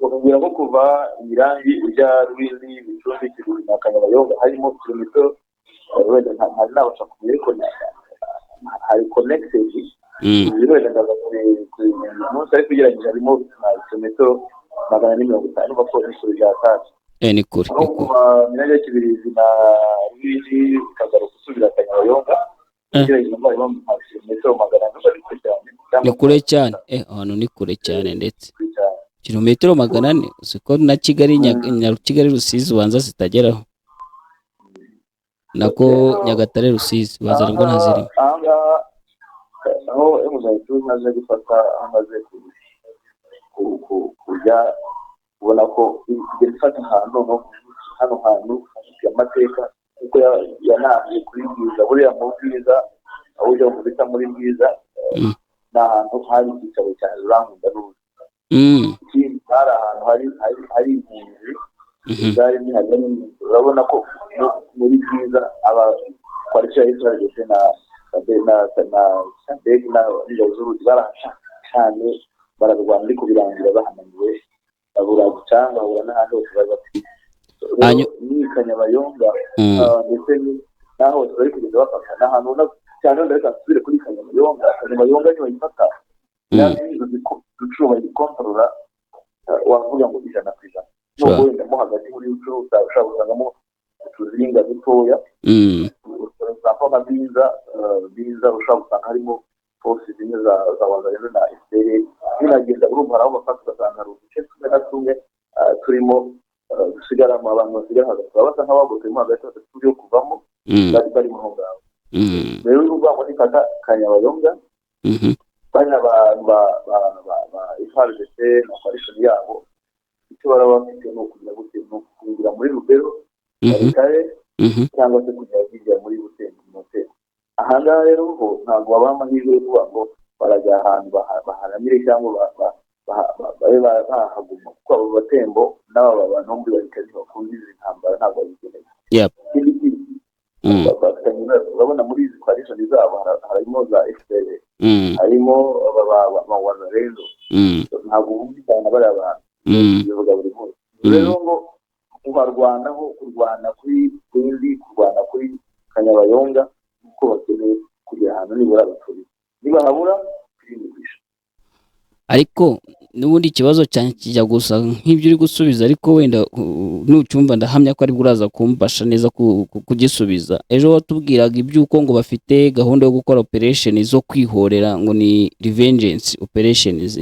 B: bakubwira ko kuva Mirangi ujya Rwindi, Bicumbi, Kiruhura na Kanyabayonga harimo kilometero, wenda ntari nabasha kumenya, ariko hari connected. Ibi wenda ndaza kubimenya uyu munsi, ariko ugereranyije harimo nka kilometero 450, urumva ko ni kure bya tatu.
A: Ni kure.
B: Aho
A: Ni kure.
B: kuva Mirangi ya Kibirizi na Rwindi ukagaruka usubira Kanyabayonga, ugereranyije nabwo harimo nka kilometero 400, urumva ni kure cyane.
A: Ni kure cyane, ahantu ni kure cyane ndetse.
B: Kure cyane.
A: Kilometero 400, uziko na Kigali Kigali Rusizi ubanza zitageraho, nako Nyagatare Rusizi ubanza nabwo ntazirimo.
B: Ahangaha aho M23 imaze gufata, aho imaze kujya, ubona ko iri kugenda ifata ahantu no hano hantu hafite amateka, kuko yanambye kuri Bwiza. Buriya mu Bwiza, aho ujya mu bita muri Bwiza, ni ahantu hari icyicaro cya Rurankunda n'ubu. Ikindi, hari ahantu hari impunzi zari zihari n'impunzi. Urabona ko muri Bwiza aba coalition ya Israel ndetse na SADC na n'ingabo z'Uburundi barahashaka cyane, bararwana, ariko birangira bahananiwe, babura Gicanga, babura n'ahandi hose bari bafite. Rero ni Kanyabayonga, ndetse n'aho hose bari kugenda bafata ni ahantu ubona cyane. Wenda reka nsubire kuri Kanyabayonga. Kanyabayonga nibayifata, Rucuru bayikontorora, wavuga ngo 100%, nubwo wenda mo hagati muri Rucuru ushobora gusangamo utuzinga dutoya. For example, nka Binza, Binza ushobora gusanga harimo force zimwe za Wazalendo na FPR zinagenda. Urumva hari aho bafata ugasanga hari uduce tumwe na tumwe turimo dusigaramo abantu basigara hagati, baba basa nk'abagoteyemo hagati, badafite uburyo bwo kuvamo, bari aho ngaho. Rero uruvuga ngo nifata Kanyabayonga, bariya bantu ba FARDC na coalition yabo, icyo baraba bafite ni ukugira gute? Ni ukugira muri Rubero, Walikale, cyangwa se kujya hirya muri Butembo, mu Butembo. Aha ngaha rero ho ntabwo babaha amahirwe yo kuvuga ngo barajya ahantu baharamire cyangwa babe bahaguma, kuko abo Batembo n'aba bantu bo muri Walikale ntibakunda izi ntambara, ntabwo bazikeneye. Ikindi kintu, bafitanye ibibazo. Urabona muri izi coalition zabo harimo za FPR, harimo aba ba Wazalendo, ntabwo bumvikana na bariya bantu, bivuga buri munsi. Rero ngo kubarwanaho, kurwana kuri Rwindi, kurwana kuri Kanyabayonga, kuko bakeneye kugera ahantu nibura baturiye, nibahabura twirindisha.
A: Ariko n'ubundi ikibazo cyanjye kijya gusa nk'ibyo uri gusubiza, ariko wenda nucyumva ndahamya ko aribwo uraza kumfasha neza kugisubiza. Ejo watubwiraga iby'uko ngo bafite gahunda yo gukora operation zo kwihorera, ngo ni revengeance operations.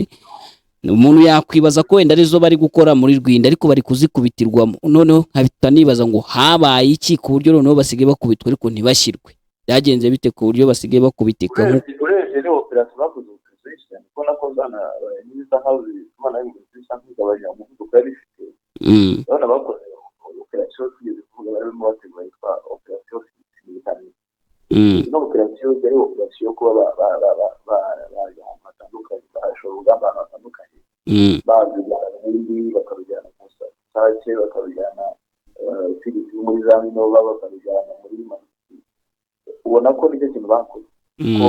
A: Umuntu yakwibaza ko wenda arizo bari gukora muri Rwinda, ariko bari kuzikubitirwamo. Noneho nkahita nibaza ngo habaye iki ku buryo noneho basigaye bakubitwa ariko ntibashyirwe? Byagenze bite ku buryo basigaye bakubitika
B: Urebye ni operation bakoze, operation nyinshi cyane, ubona ko zana n'ibisa nkaho zituma nayo bisa nk'igabanya umuvuduko yari ifite. Urabona bakoze operation tugeze kuvuga barimo bategura yitwa operation Similitani. Ino operation yari operation yo kuba bajya ahantu hatandukanye, bashora urugamba ahantu hatandukanye, barujyana Rwindi, bakarujyana mu Sake, bakarujyana Filisiti muri za Minova, bakarujyana muri Masisi. Ubona ko nicyo kintu bakoze, ko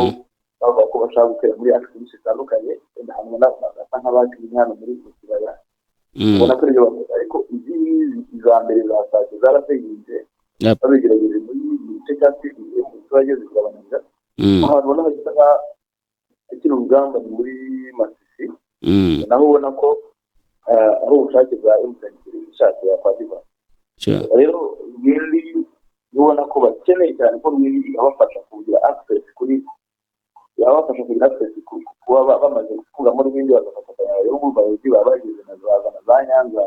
B: bavuga ko bashaka gutera muri axe nyinshi zitandukanye, wenda hamwe basa nk'abakinnyi hano muri mu kibaya. Ubona ko aribyo bakoze, ariko izi ngizi iza mbere za Sake zarasenyinze. Babigerageje muri mu gice cya Kivu, umuturage zigabanira ahantu ubona hagisa nk'akiri urugamba ni muri Masisi. Naho ubona ko ari ubushake bwa M23 ishatse yakwadirwa. Rero Rwindi ubona ko bakeneye cyane ko Rwindi yabafasha kugira access kuri yabafasha kugira access kuba bamaze gukuramo Rwindi bagafata Kanyabayonga, bazi baba bageze na za Nyanza,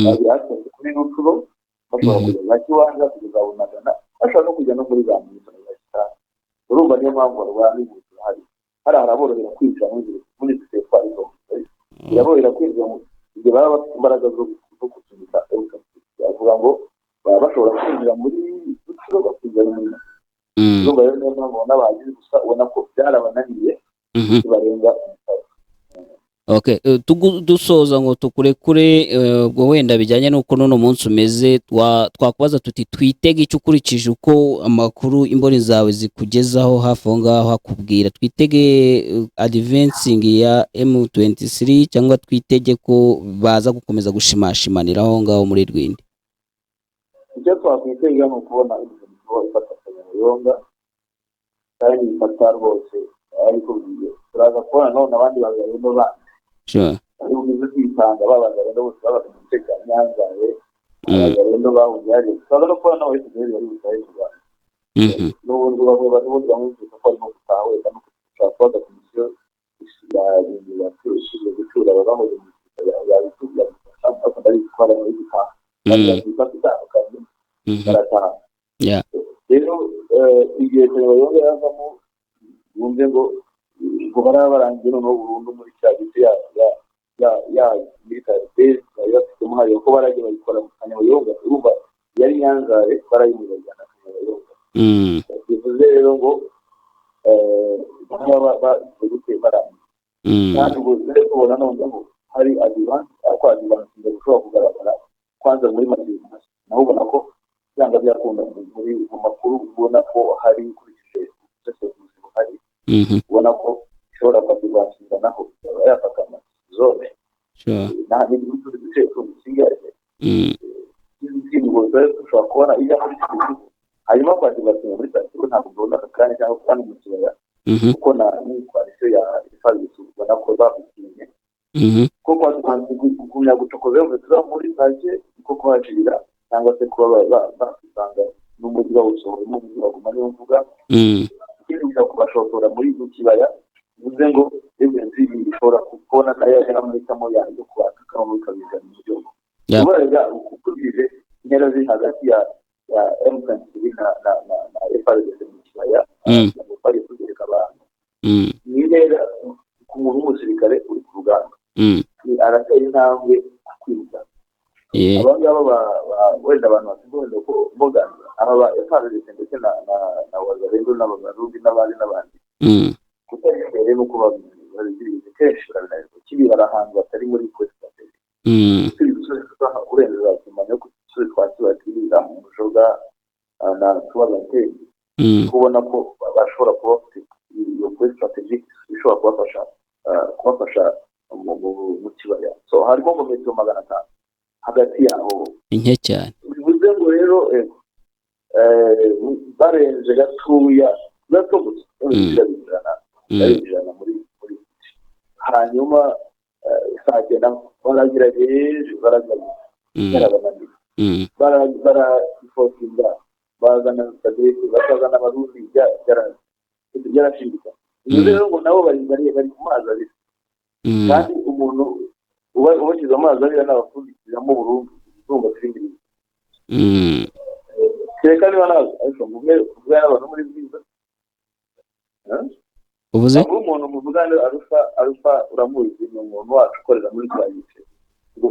B: bagira access kuri Rutshuru, bashobora kujya za Kiwanja, kugeza Bunagana, bashobora no kujya no muri za Muyinga na za Kitara. Urumva niyo mpamvu barwana n'ibintu hari haraborohera kwinjira muri teritwari zombi, biraborohera kwinjira igihe baba bafite imbaraga zo gusunika. Bavuga ngo baba bashobora kwinjira muri Rutshuru bakinjira muri urumva rero niyo mpamvu ubona bagize gusa ubona ko byarabananiye bibarenga umupaka.
A: Okay, dusoza ngo tukurekure, ubwo wenda bijyanye n'uko none umunsi umeze, twakubaza tuti twitege icyo ukurikije uko amakuru imboni zawe zikugezaho hafi aho ngaho hakubwira, twitege advancing ya M23 cyangwa twitege ko baza gukomeza gushimashimanira aho ngaho muri Rwindi?
B: Icyo twakwitega ni ukubona M23 ifata Kanyabayonga kandi ifata rwose, ariko turaza kubona none abandi bagabo bandi ariko bize kwitanga babagabo bose babaga mu gice cya Nyanza, abagabo bahungiye hariya. Turaza no kubona n'abo FDL bari butahe mu Rwanda, n'ubundi bamwe n'ubundi bamwe bivuga ko barimo gutaha, wenda no gushaka kubaza komisiyo ishinzwe gucyura ababahoze mu gisirikare yabifasha, ariko ndabizi ko hari abari gutaha bari itandukanye barataha. Rero igihe Kanyabayonga yazamo bumve ngo baraba barangiye noneho burundu muri cya gice ya military base bari bafitemo hariya, kuko baragiye bayikora mu Kanyabayonga, urumva yari Nyanzare barayimubajyana Kanyabayonga. Bivuze rero ngo baba bagiye barangiye, kandi ubwo rero tubona noneho hari advance, ariko advance ngo ushobora kugaragara kwanza muri Masisi, naho ubona ko byanga byakunda muri mu makuru ubona ko hari ukurikije ubusesenguzi buhari, ubona ko ishobora kwadivansinga naho ikaba yafata zone n'utundi duce tundi dusigaye. Izindi ngo dushobora kubona ijya muri Kivu, hanyuma kwadivansinga muri Sake ntabwo mbona aka kanya cyangwa kandi mu kibaya, kuko na koalisiyo ya FARDC ubona ko bagutinye, kuko kwadivansinga kugumya gucokoza tuba muri Sake kuko kuhacira cyangwa se kuba bakisanga n'umujyi bawusohoyemo umujyi baguma, niyo mvuga ikindi kujya kubashotora muri mu kibaya, bivuze ngo M23 ishobora kubona nayo amahitamo yayo yo kubatakamo bikabizana mu gihugu. Kubera ukurikije intera ziri hagati ya M23 na FARDC mu kibaya, bari kugereka abantu ni intera ku muntu w'umusirikare uri ku rugamba, aratera intambwe akwiruka. Aba ngaba wenda abantu basigaye ko boganza aba ba FARDC ndetse na Wazalendo n'Abarundi n'abandi n'abandi, kutari imbere nuko babigiriye kenshi barabinanirwa, kibibara ahantu batari muri kwesitade. Turi gusoza urenze za Kimanya ku dusozi twa Kibatiri mu Mujoga na Tubagateri, kubona ko bashobora kuba bafite iyo kuri strategic ishobora kubafasha mu kibaya. So harimo ngo metero 500 hagati yaho,
A: nke cyane.
B: Bivuze ngo rero barenze gatoya gato gusa barinjirana muri hanyuma saa cyenda baragerageje barabananiye, barafotinga bazana sadeke bakazana Abarundi, byarashindika. Bivuze rero ngo nabo bari ku mazi abira, kandi umuntu ubashyize amazi abira n'abapfundikiramo burundu urumva filimi. Kereka niba nawe ariko mvuge n'abantu muri Bwiza,
A: ubuze
B: umuntu muvugana Arufa uramuzi, ni umuntu wacu ukorera muri Twayise.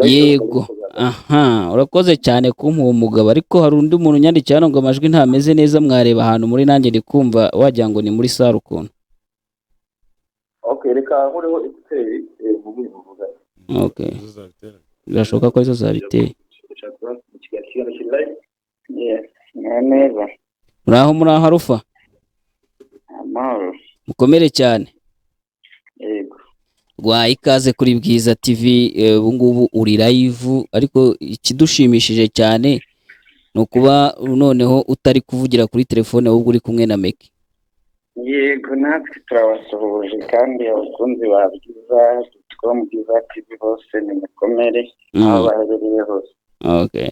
A: Yego, aha urakoze cyane kumpa uwo mugabo, ariko hari undi muntu unyandikiye hano ngo amajwi ntameze neza, mwareba ahantu muri nanjye ndi kumva wagira ngo ni muri sare ukuntu.
B: Okay, reka nkureho ekuteri mvuge muvugane.
A: Okay, birashoboka ko arizo zabiteye. Muraho muraho Arufa?
E: Amahoro.
A: Mukomere cyane.
E: Yego.
A: Rwa ikaze kuri Bwiza TV, ubu ngubu uri live, ariko ikidushimishije cyane ni ukuba noneho utari kuvugira kuri telefone ahubwo uri kumwe na Meki.
E: Yego, natwe turabasuhuje kandi abakunzi ba Bwiza com Bwiza TV bose ni mukomere aho baherereye hose.
A: Okay.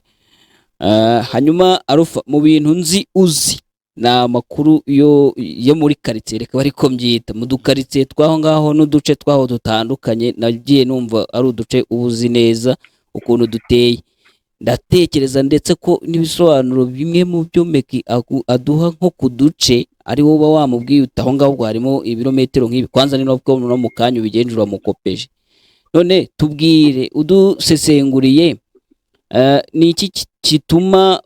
A: Hanyuma Alpha, mu bintu nzi uzi ni amakuru yo muri karitsiye, reka ariko mbyita mu dukaritsiye tw'aho ngaho n'uduce twaho dutandukanye, nagiye numva ari uduce uba uzi neza ukuntu duteye. Ndatekereza ndetse ko n'ibisobanuro bimwe mu byo Meki aduha nko ku duce ari wowe uba wamubwiye uti aho ngaho harimo ibirometero nk'ibi, kwanza ni nabwo no mu kanya ubigenje uramukopeje. None tubwire udusesenguriye, ni iki gituma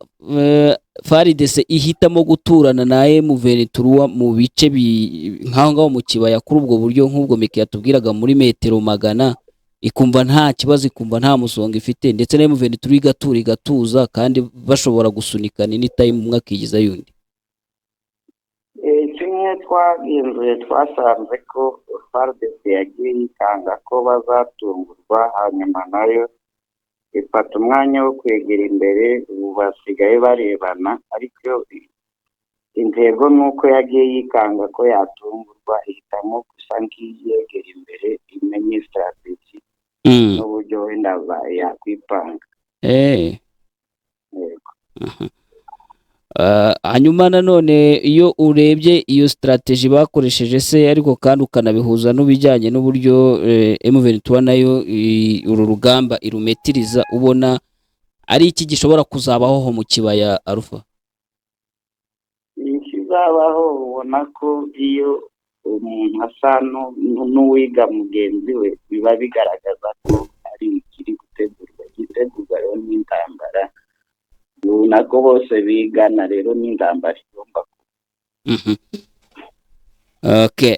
A: FARDC ihitamo guturana na M23 mu bice nk'aho ngaho mu kibaya kuri ubwo buryo nk'ubwo Meki yatubwiraga muri metero 100, ikumva nta kibazo, ikumva nta musonga ifite, ndetse na M23 igatura igatuza, kandi bashobora gusunikana anytime umwe akigiza yundi?
E: Kimwe twagenzuye, twasanze ko FARDC yagiye yikanga ko bazatungurwa, hanyuma nayo ifata umwanya wo kwegera imbere. Ubu basigaye barebana, ariko intego ni uko yagiye yikanga ko yatungurwa, ihitamo gusa nk'iyegera imbere, imenye strategy n'uburyo wenda yakwipanga. Yego.
A: Hanyuma nanone iyo urebye iyo strategy bakoresheje se, ariko kandi ukanabihuza n'ibijyanye n'uburyo M23 nayo uru rugamba irumetiriza, ubona ari iki gishobora kuzabaho ho mu kibaya, Alpha?
E: Ikizabaho, ubona ko iyo umuntu asa n'uwiga mugenzi we, biba bigaragaza ko ari ikiri gutegurwa. Gitegurwa rero n'intambara, ubona ko bose bigana, rero n'intambara igomba kuba.
A: Okay,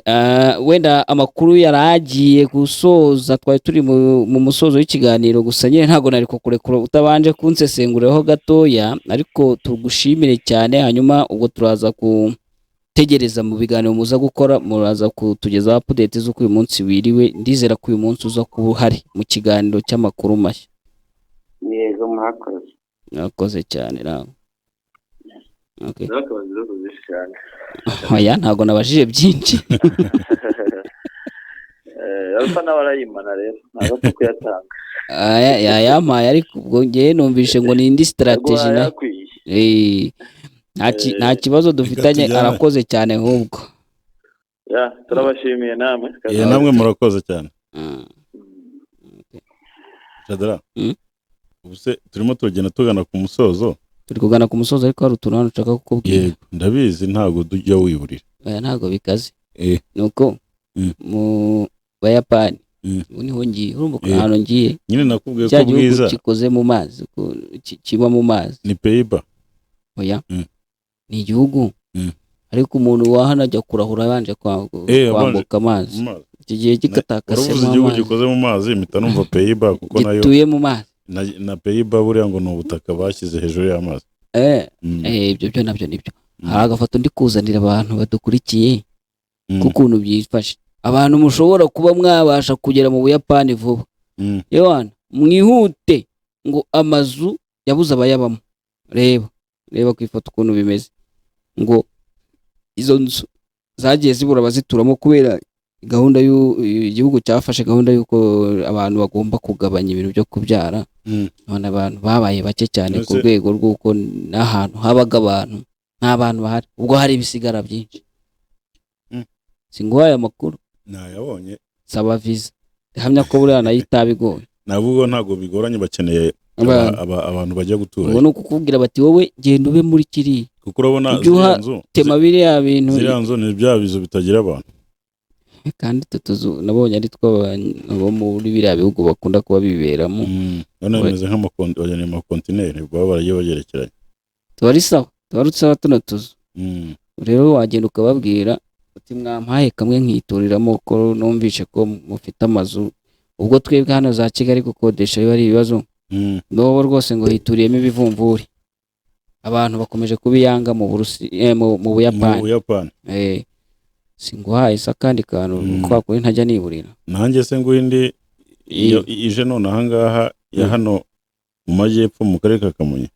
A: wenda amakuru yari agiye gusoza, twari turi mu musozo w'ikiganiro, gusa nyine ntabwo nari kukurekura utabanje kunsesenguriraho gatoya, ariko tugushimire cyane. Hanyuma ubwo turaza gutegereza mu biganiro muza gukora, muraza kutugezaho update z'uko uyu munsi wiriwe. Ndizera ko uyu munsi uza kuba uhari mu kiganiro cy'amakuru mashya.
E: Yego, murakoze.
A: Murakoze cyane nawe. Okay.
C: Nakabaza ibibazo byinshi cyane.
A: Oya, ntabwo nabajije byinshi.
C: Alpha nawe arayimana rero, ntabwo apfa kuyatanga.
A: Aya yayampaye, ariko ubwo ngewe numvishe ngo ni indi strategy na
C: Yakwiye.
A: Nta kibazo dufitanye.
D: Tujyane.
A: Arakoze cyane ahubwo.
C: Ya, turabashimiye namwe.
D: Namwe murakoze cyane. Shadara, ubu se turimo turagenda tugana ku musozo?
A: Turi kugana ku musozo, ariko hari utuntu hano nshaka kukubwira.
D: Yego, ndabizi, ntabwo tujya wiburira.
A: Oya, ntabwo bikaze. Nuko mu Bayapani, ubu niho ngiye, urumva ko ahantu ngiye,
D: Nyine nakubwiye
A: cya
D: ko
A: gihugu
D: bwiza
A: gikoze mu mazi, kiba mu mazi.
D: Ni Pays-Bas.
A: Oya, ni igihugu, ariko umuntu wa hano ajya kurahura abanje kwambuka amazi.
D: Mu mazi.
A: Iki gihe
D: Waravuze
A: gikatakasemo
D: igihugu
A: amazi.
D: gikoze mu mazi, mpita numva Pays-Bas, kuko nayo
A: Gituye mu mazi.
D: na Pays-Bas buriya ngo ni ubutaka bashyize hejuru y'amazi.
A: Ibyo byo nabyo nibyo. Hari agafoto ndi kuzanira abantu badukurikiye k'ukuntu byifashe. Abantu mushobora kuba mwabasha kugera mu Buyapani vuba, yewana mwihute, ngo amazu yabuze abayabamo. Reba, reba ku ifoto ukuntu bimeze, ngo izo nzu zagiye zibura abazituramo kubera gahunda igihugu cyafashe, gahunda y'uko abantu bagomba kugabanya ibintu byo kubyara. None abantu babaye bake cyane ku rwego rw'uko n'ahantu habaga abantu nta bantu bahari, ubwo hari ibisigara byinshi. Singuhaye amakuru.
D: Nayabonye.
A: Saba visa, ndahamya ko buriya nayo itaba igoye.
D: Nabwo ntabwo bigoranye, bakeneye
A: Abantu.
D: abantu bajya gutura.
A: Ubwo ni ukukubwira bati: "Wowe genda ube muri kiriya."
D: Kuko urabona
A: Ujye
D: ziriya nzu
A: tema biriya bintu.
D: Ziriya nzu ni bya bizu bitagira abantu.
A: Kandi utu tuzu nabonye ari two abantu bo muri biriya bihugu bakunda kuba biberamo.
D: Urabona bimeze nk'amakonti, wagira ni amakontineri baba baragiye bagerekeranye.
A: Tuba ari sawa, tuba ari sawa tuno tuzu. Rero wagenda ukababwira uti: "Mwampaye kamwe nkituriramo, ko numvishe ko mufite amazu." Ubwo twebwe hano za Kigali gukodesha biba ari ibibazo. N'ubu rwose ngo hituriyemo ibivumvuri, abantu bakomeje kubiyanga mu Burusi, mu
D: Mu
A: Buyapani.
D: Buyapani.
A: Singuhaye se akandi kantu? Kwa kuri ntajya niburira.
D: Nanjye se nguha indi iyo ije none ahangaha ya hano mu majyepfo, mu karere ka Kamonyi.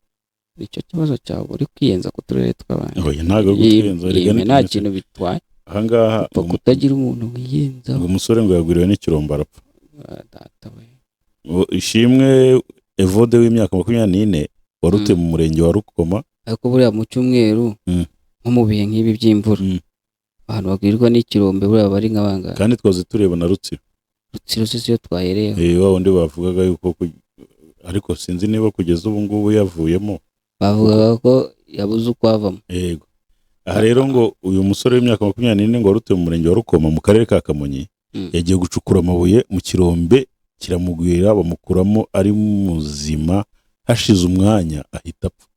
A: Icyo kibazo cyawe, uri kwiyenza ku turere tw'abandi.
D: Oya, ntabwo ari gutwiyenza, erega
A: Yime, nta kintu bitwaye.
D: Ahangaha
A: Upfa kutagira umuntu wiyenzaho.
D: ngo umusore ngo yagwiriwe n'ikirombo arapfa.
A: Ah, data we!
D: Ngo Ishimwe Evode w'imyaka 24. wari utuye mu murenge wa Rukoma.
A: Ariko buriya mu cyumweru, nko mu bihe nk'ibi by'imvura, abantu bagwirwa n'ikirombe buriya bari nka bangahe?
D: Kandi twaze tureba na Rutsiro.
A: Rutsiro si yo twahereyeho?
D: Wa wundi bavugaga yuko ariko sinzi niba kugeza ubu ngubu yavuyemo.
A: Bavugaga ko yabuze uko avamo.
D: Yego. Aha rero ngo uyu musore w'imyaka 24 ngo wari utuye mu murenge wa Rukoma mu karere ka Kamonyi, yagiye gucukura amabuye mu kirombe kiramugwira, bamukuramo ari muzima, hashize umwanya ahita apfa.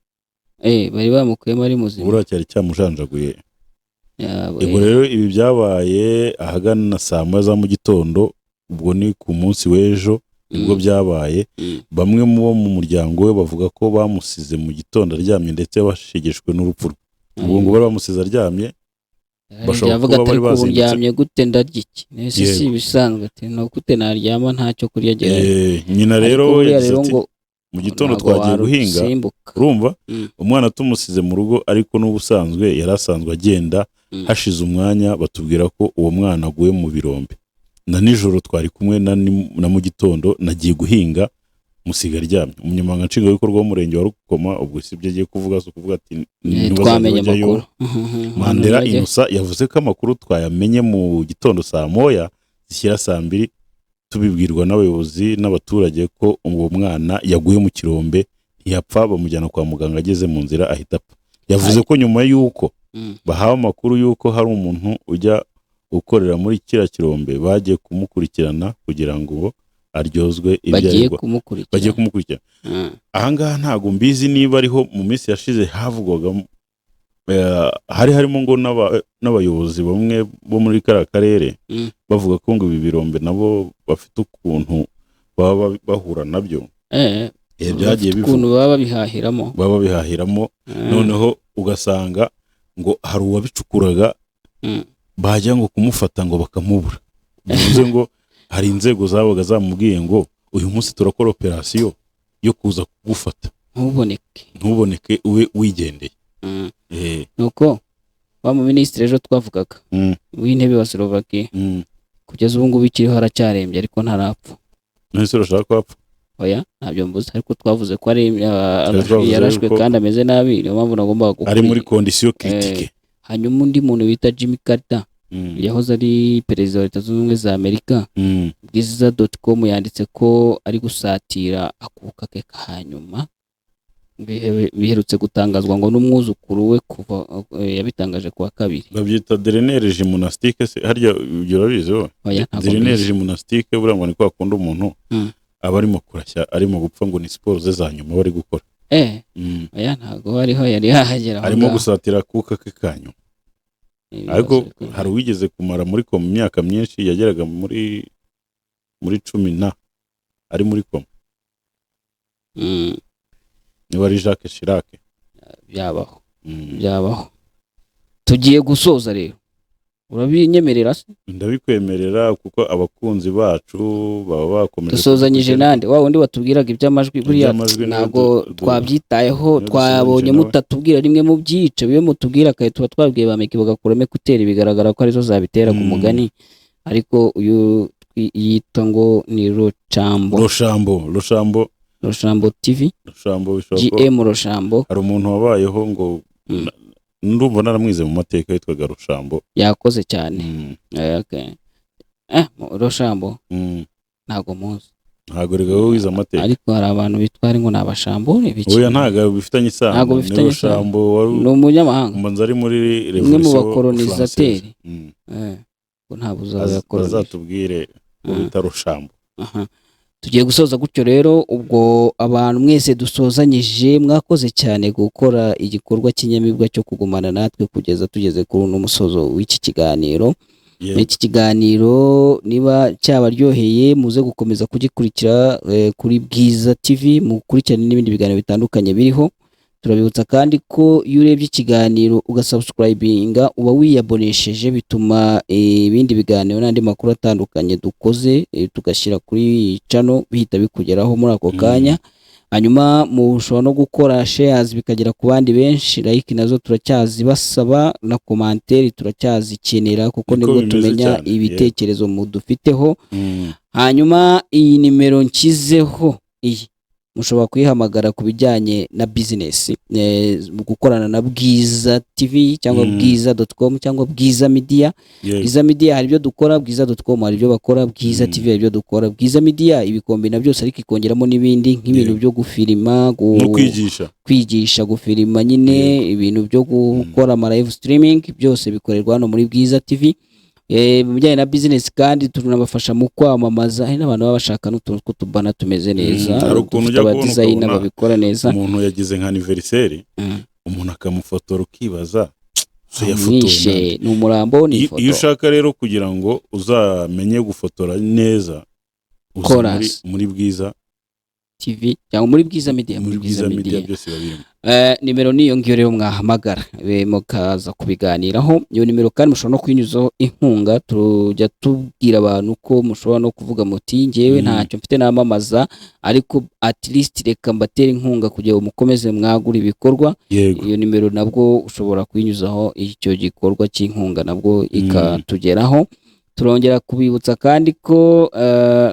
A: Bari bamukuyemo ari muzima.
D: Buriya cyari cyamujanjaguye.
A: Yabo,
D: Ubwo rero ibi byabaye ahagana saa 1 za mu gitondo, ubwo ni ku munsi w'ejo nibwo byabaye. Bamwe mu bo mu muryango we bavuga ko bamusize mu gitondo aryamye, ndetse bashegeshwe n'urupfu rwe. Ubwo ngo bari bamusize aryamye, bashobora
A: yavuga
D: kuba
A: ati
D: bari
A: ariko ubu
D: bazindutse.
A: Ndyamye gute, ndarya iki? Ese si ibisanzwe? Ati no gute naryama ntacyo kurya gihari?
D: Nyina rero
A: Ariko buriya
D: yagize
A: rero
D: ati
A: ngo
D: mu gitondo
A: ntabwo
D: twagiye guhinga,
A: warusimbuka.
D: Urumva, umwana tumusize mu rugo, ariko n'ubusanzwe yari asanzwe agenda. Hashize umwanya batubwira ko uwo mwana aguye mu birombe. Na nijoro twari kumwe, na mu gitondo nagiye guhinga musiga aryamye. Umunyamabanga nshingwabikorwa w'umurenge wa Rukoma, ubwo si ibyo agiye kuvuga, si ukuvuga ati ntibazajya
A: Twamenye
D: bajyayo.
A: amakuru.
D: Mandela
A: Bajya-
D: Innocent yavuze ko amakuru twayamenye mu gitondo saa 1 zishyira saa 2, tubibwirwa n'abayobozi n'abaturage ko uwo mwana yaguye mu kirombe, ntiyapfa, bamujyana kwa muganga, ageze mu nzira ahita apfa. Yavuze ko nyuma y'uko bahawe amakuru y'uko hari umuntu ujya ukorera muri kiriya kirombe, bagiye kumukurikirana kugira ngo aryozwe ibyo
A: Bagiye
D: aregwa.
A: kumukurikira.
D: Bagiye kumukurikirana. Ahangaha ntabwo mbizi niba ariho mu minsi yashize havugwaga, hari harimo ngo n'abayobozi bamwe bo muri kariya karere bavuga ko ngo ibi birombe nabo bafite ukuntu baba bahura nabyo. Byagiye
A: Bafite ukuntu
D: bivugwa.
A: baba babihahiramo.
D: Baba babihahiramo. Noneho ugasanga ngo hari uwabicukuraga, bajya ngo kumufata ngo bakamubura, bivuze ngo hari inzego zabaga zamubwiye ngo uyu munsi turakora operasiyo yo kuza kugufata,
A: Ntuboneke.
D: ntuboneke, ube wigendeye.
A: Nuko wa mu minisitiri ejo twavugaga w'intebe wa Slovakia, kugeza ubu ngubu ikiriho aracyarembye, ariko ntarapfa.
D: None se urashaka ko apfa?
A: Oya, ntabyo mvuze, ariko twavuze ko ari
D: Twari twavuze
A: yarashwe
D: yuko
A: kandi ameze nabi, niyo mpamvu nagombaga
D: ari muri condition critique.
A: Hanyuma undi muntu bita Jimmy Carter, yahoze ari perezida wa Leta Zunze Ubumwe za Amerika, Bwiza.com yanditse ko ari gusatira akuka ke hanyuma. Biherutse gutangazwa ngo n'umwuzukuru we kuva yabitangaje kuwa kabiri.
D: Babyita dernière gymnastique se harya? Ibyo urabizi wowe?
A: Oya, ntabwo
D: Dernière
A: mbizi.
D: gymnastique buriya ngo ni kwa kundi umuntu aba arimo kurashya, arimo gupfa, ngo ni siporo ze za nyuma bari gukora.
A: Oya, ntabwo ariho yari yahagera aho
D: Arimo
A: ngaho.
D: gusatira akuka ke ka nyuma.
A: Ibibazo
D: Ariko
A: bikomeye.
D: hari uwigeze kumara muri koma imyaka myinshi, yageraga muri 10 na ari muri koma, niba ari Jacques Chirac.
A: Byabaho. Byabaho. Tugiye gusoza rero, urabinyemerera se?
D: Ndabikwemerera, kuko abakunzi bacu baba bakomeje
A: Dusozanyije
D: kudukurikirana.
A: nande? Wa wundi watubwiraga iby'amajwi buriya.
D: Iby'amajwi niwe
A: Ntabwo twabyitayeho.
D: niwe
A: Twabonye
D: dusozanyije nawe.
A: mutatubwira rimwe mu byica bibe mutubwira kare, tuba twabwiye ba Meki bagakuramo écouteurs, bigaragara ko arizo zabitera ku mugani. Ariko uyu yitwa ngo ni Rochambo.
D: Roshambo, Roshambo.
A: Rochambo TV.
D: Roshambo bishobora kuba
A: GM Rochambo.
D: hari umuntu wabayeho ngo ndumva naramwize mu mateka yitwaga Roshambo.
A: Yakoze cyane. Okay. Rochambo. Ntabwo muzi.
D: Ntabwo rega wowe wize amateka.
A: Ariko hari abantu bitwara ngo ni abashambo, ni ibiki?
D: Oya, ntabwo bifitanye isano.
A: Ntabwo
D: Ni
A: bifitanye isano.
D: Roshambo wari
A: Ni umunyamahanga.
D: mbanza ari muri
A: Umwe mu
D: Revolution
A: bakolonisateri.
D: Française.
A: Ngo ntabwo uzaba yakolonije.
D: Bazatubwire uwo bita Roshambo.
A: Aha. Tugiye gusoza gutyo rero. Ubwo abantu mwese dusozanyije, mwakoze cyane gukora igikorwa cy'inyamibwa cyo kugumana natwe kugeza tugeze kuri uno musozo w'iki kiganiro. Iki kiganiro niba cyabaryoheye, muze gukomeza kugikurikira kuri Bwiza TV, mukurikirane n'ibindi biganiro bitandukanye biriho. Turabibutsa kandi ko iyo urebye ikiganiro ugasubscribinga, uba wiyabonesheje, bituma ibindi biganiro n'andi makuru atandukanye dukoze, tugashyira kuri iyi channel bihita bikugeraho muri ako kanya. Hanyuma mushobora no gukora shares bikagera ku bandi benshi. Like nazo turacyazibasaba, na commentaire turacyazikenera, kuko
D: Niko
A: nibwo
D: bimeze
A: tumenya
D: cyane, yeah.
A: ibitekerezo mudufiteho. Hanyuma iyi nimero nshyizeho iyi Mushobora kuyihamagara ku bijyanye na business, gukorana na Bwiza TV cyangwa bwiza.com cyangwa Bwiza Media. Bwiza Media hari ibyo dukora, bwiza.com hari ibyo bakora, Bwiza TV hari ibyo dukora. Bwiza Media ibikombina byose, ariko ikongeramo n'ibindi nk'ibintu byo gufilima,
D: no kwigisha.
A: Kwigisha gufilima nyine, ibintu byo gukora ama live streaming, byose bikorerwa hano muri Bwiza TV. Mu bijyanye na business kandi tunabafasha mu kwamamaza. Hari n'abantu baba bashaka n'utuntu tw'utubana tumeze neza.
D: Hari ukuntu
A: Dufite
D: ujya kubona
A: aba designer
D: ukabona
A: babikora neza.
D: umuntu yagize nka anniversaire, umuntu akamufotora, ukibaza se yafotowe
A: Amwishe
D: nande?
A: ni umurambo, ni
D: Iyo
A: ifoto.
D: ushaka rero kugira ngo uzamenye gufotora neza, uza
A: Chorus.
D: muri Bwiza
A: TV cyangwa muri Bwiza Media.
D: Muri Bwiza Media byose biba birimo.
A: Nimero niyo ngiyo rero mwahamagara, mukaza kubiganiraho. Iyo nimero kandi mushobora no kuyinyuzaho inkunga. Tujya tubwira abantu ko mushobora no kuvuga muti: "Njyewe ntacyo mfite namamaza, ariko at least reka mbatere inkunga kugira ngo mukomeze mwagure ibikorwa." Iyo nimero nabwo ushobora kuyinyuzaho icyo gikorwa cy'inkunga, nabwo ikatugeraho. Turongera kubibutsa kandi ko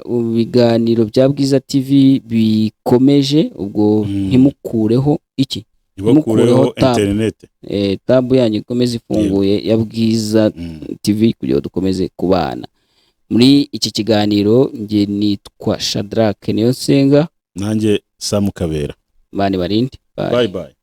A: ibiganiro bya Bwiza TV bikomeje. Ubwo ntimukureho iki?
D: Ntibakureho
A: Ntimukureho tab.
D: interinete.
A: Tab yanyu ikomeze ifunguye ya Bwiza TV kugira ngo dukomeze kubana muri iki kiganiro. Njye nitwa Shadrack Niyonsenga.
D: Nanjye Samu Kabera.
A: Bani barinde. Bye.
D: Bye bye.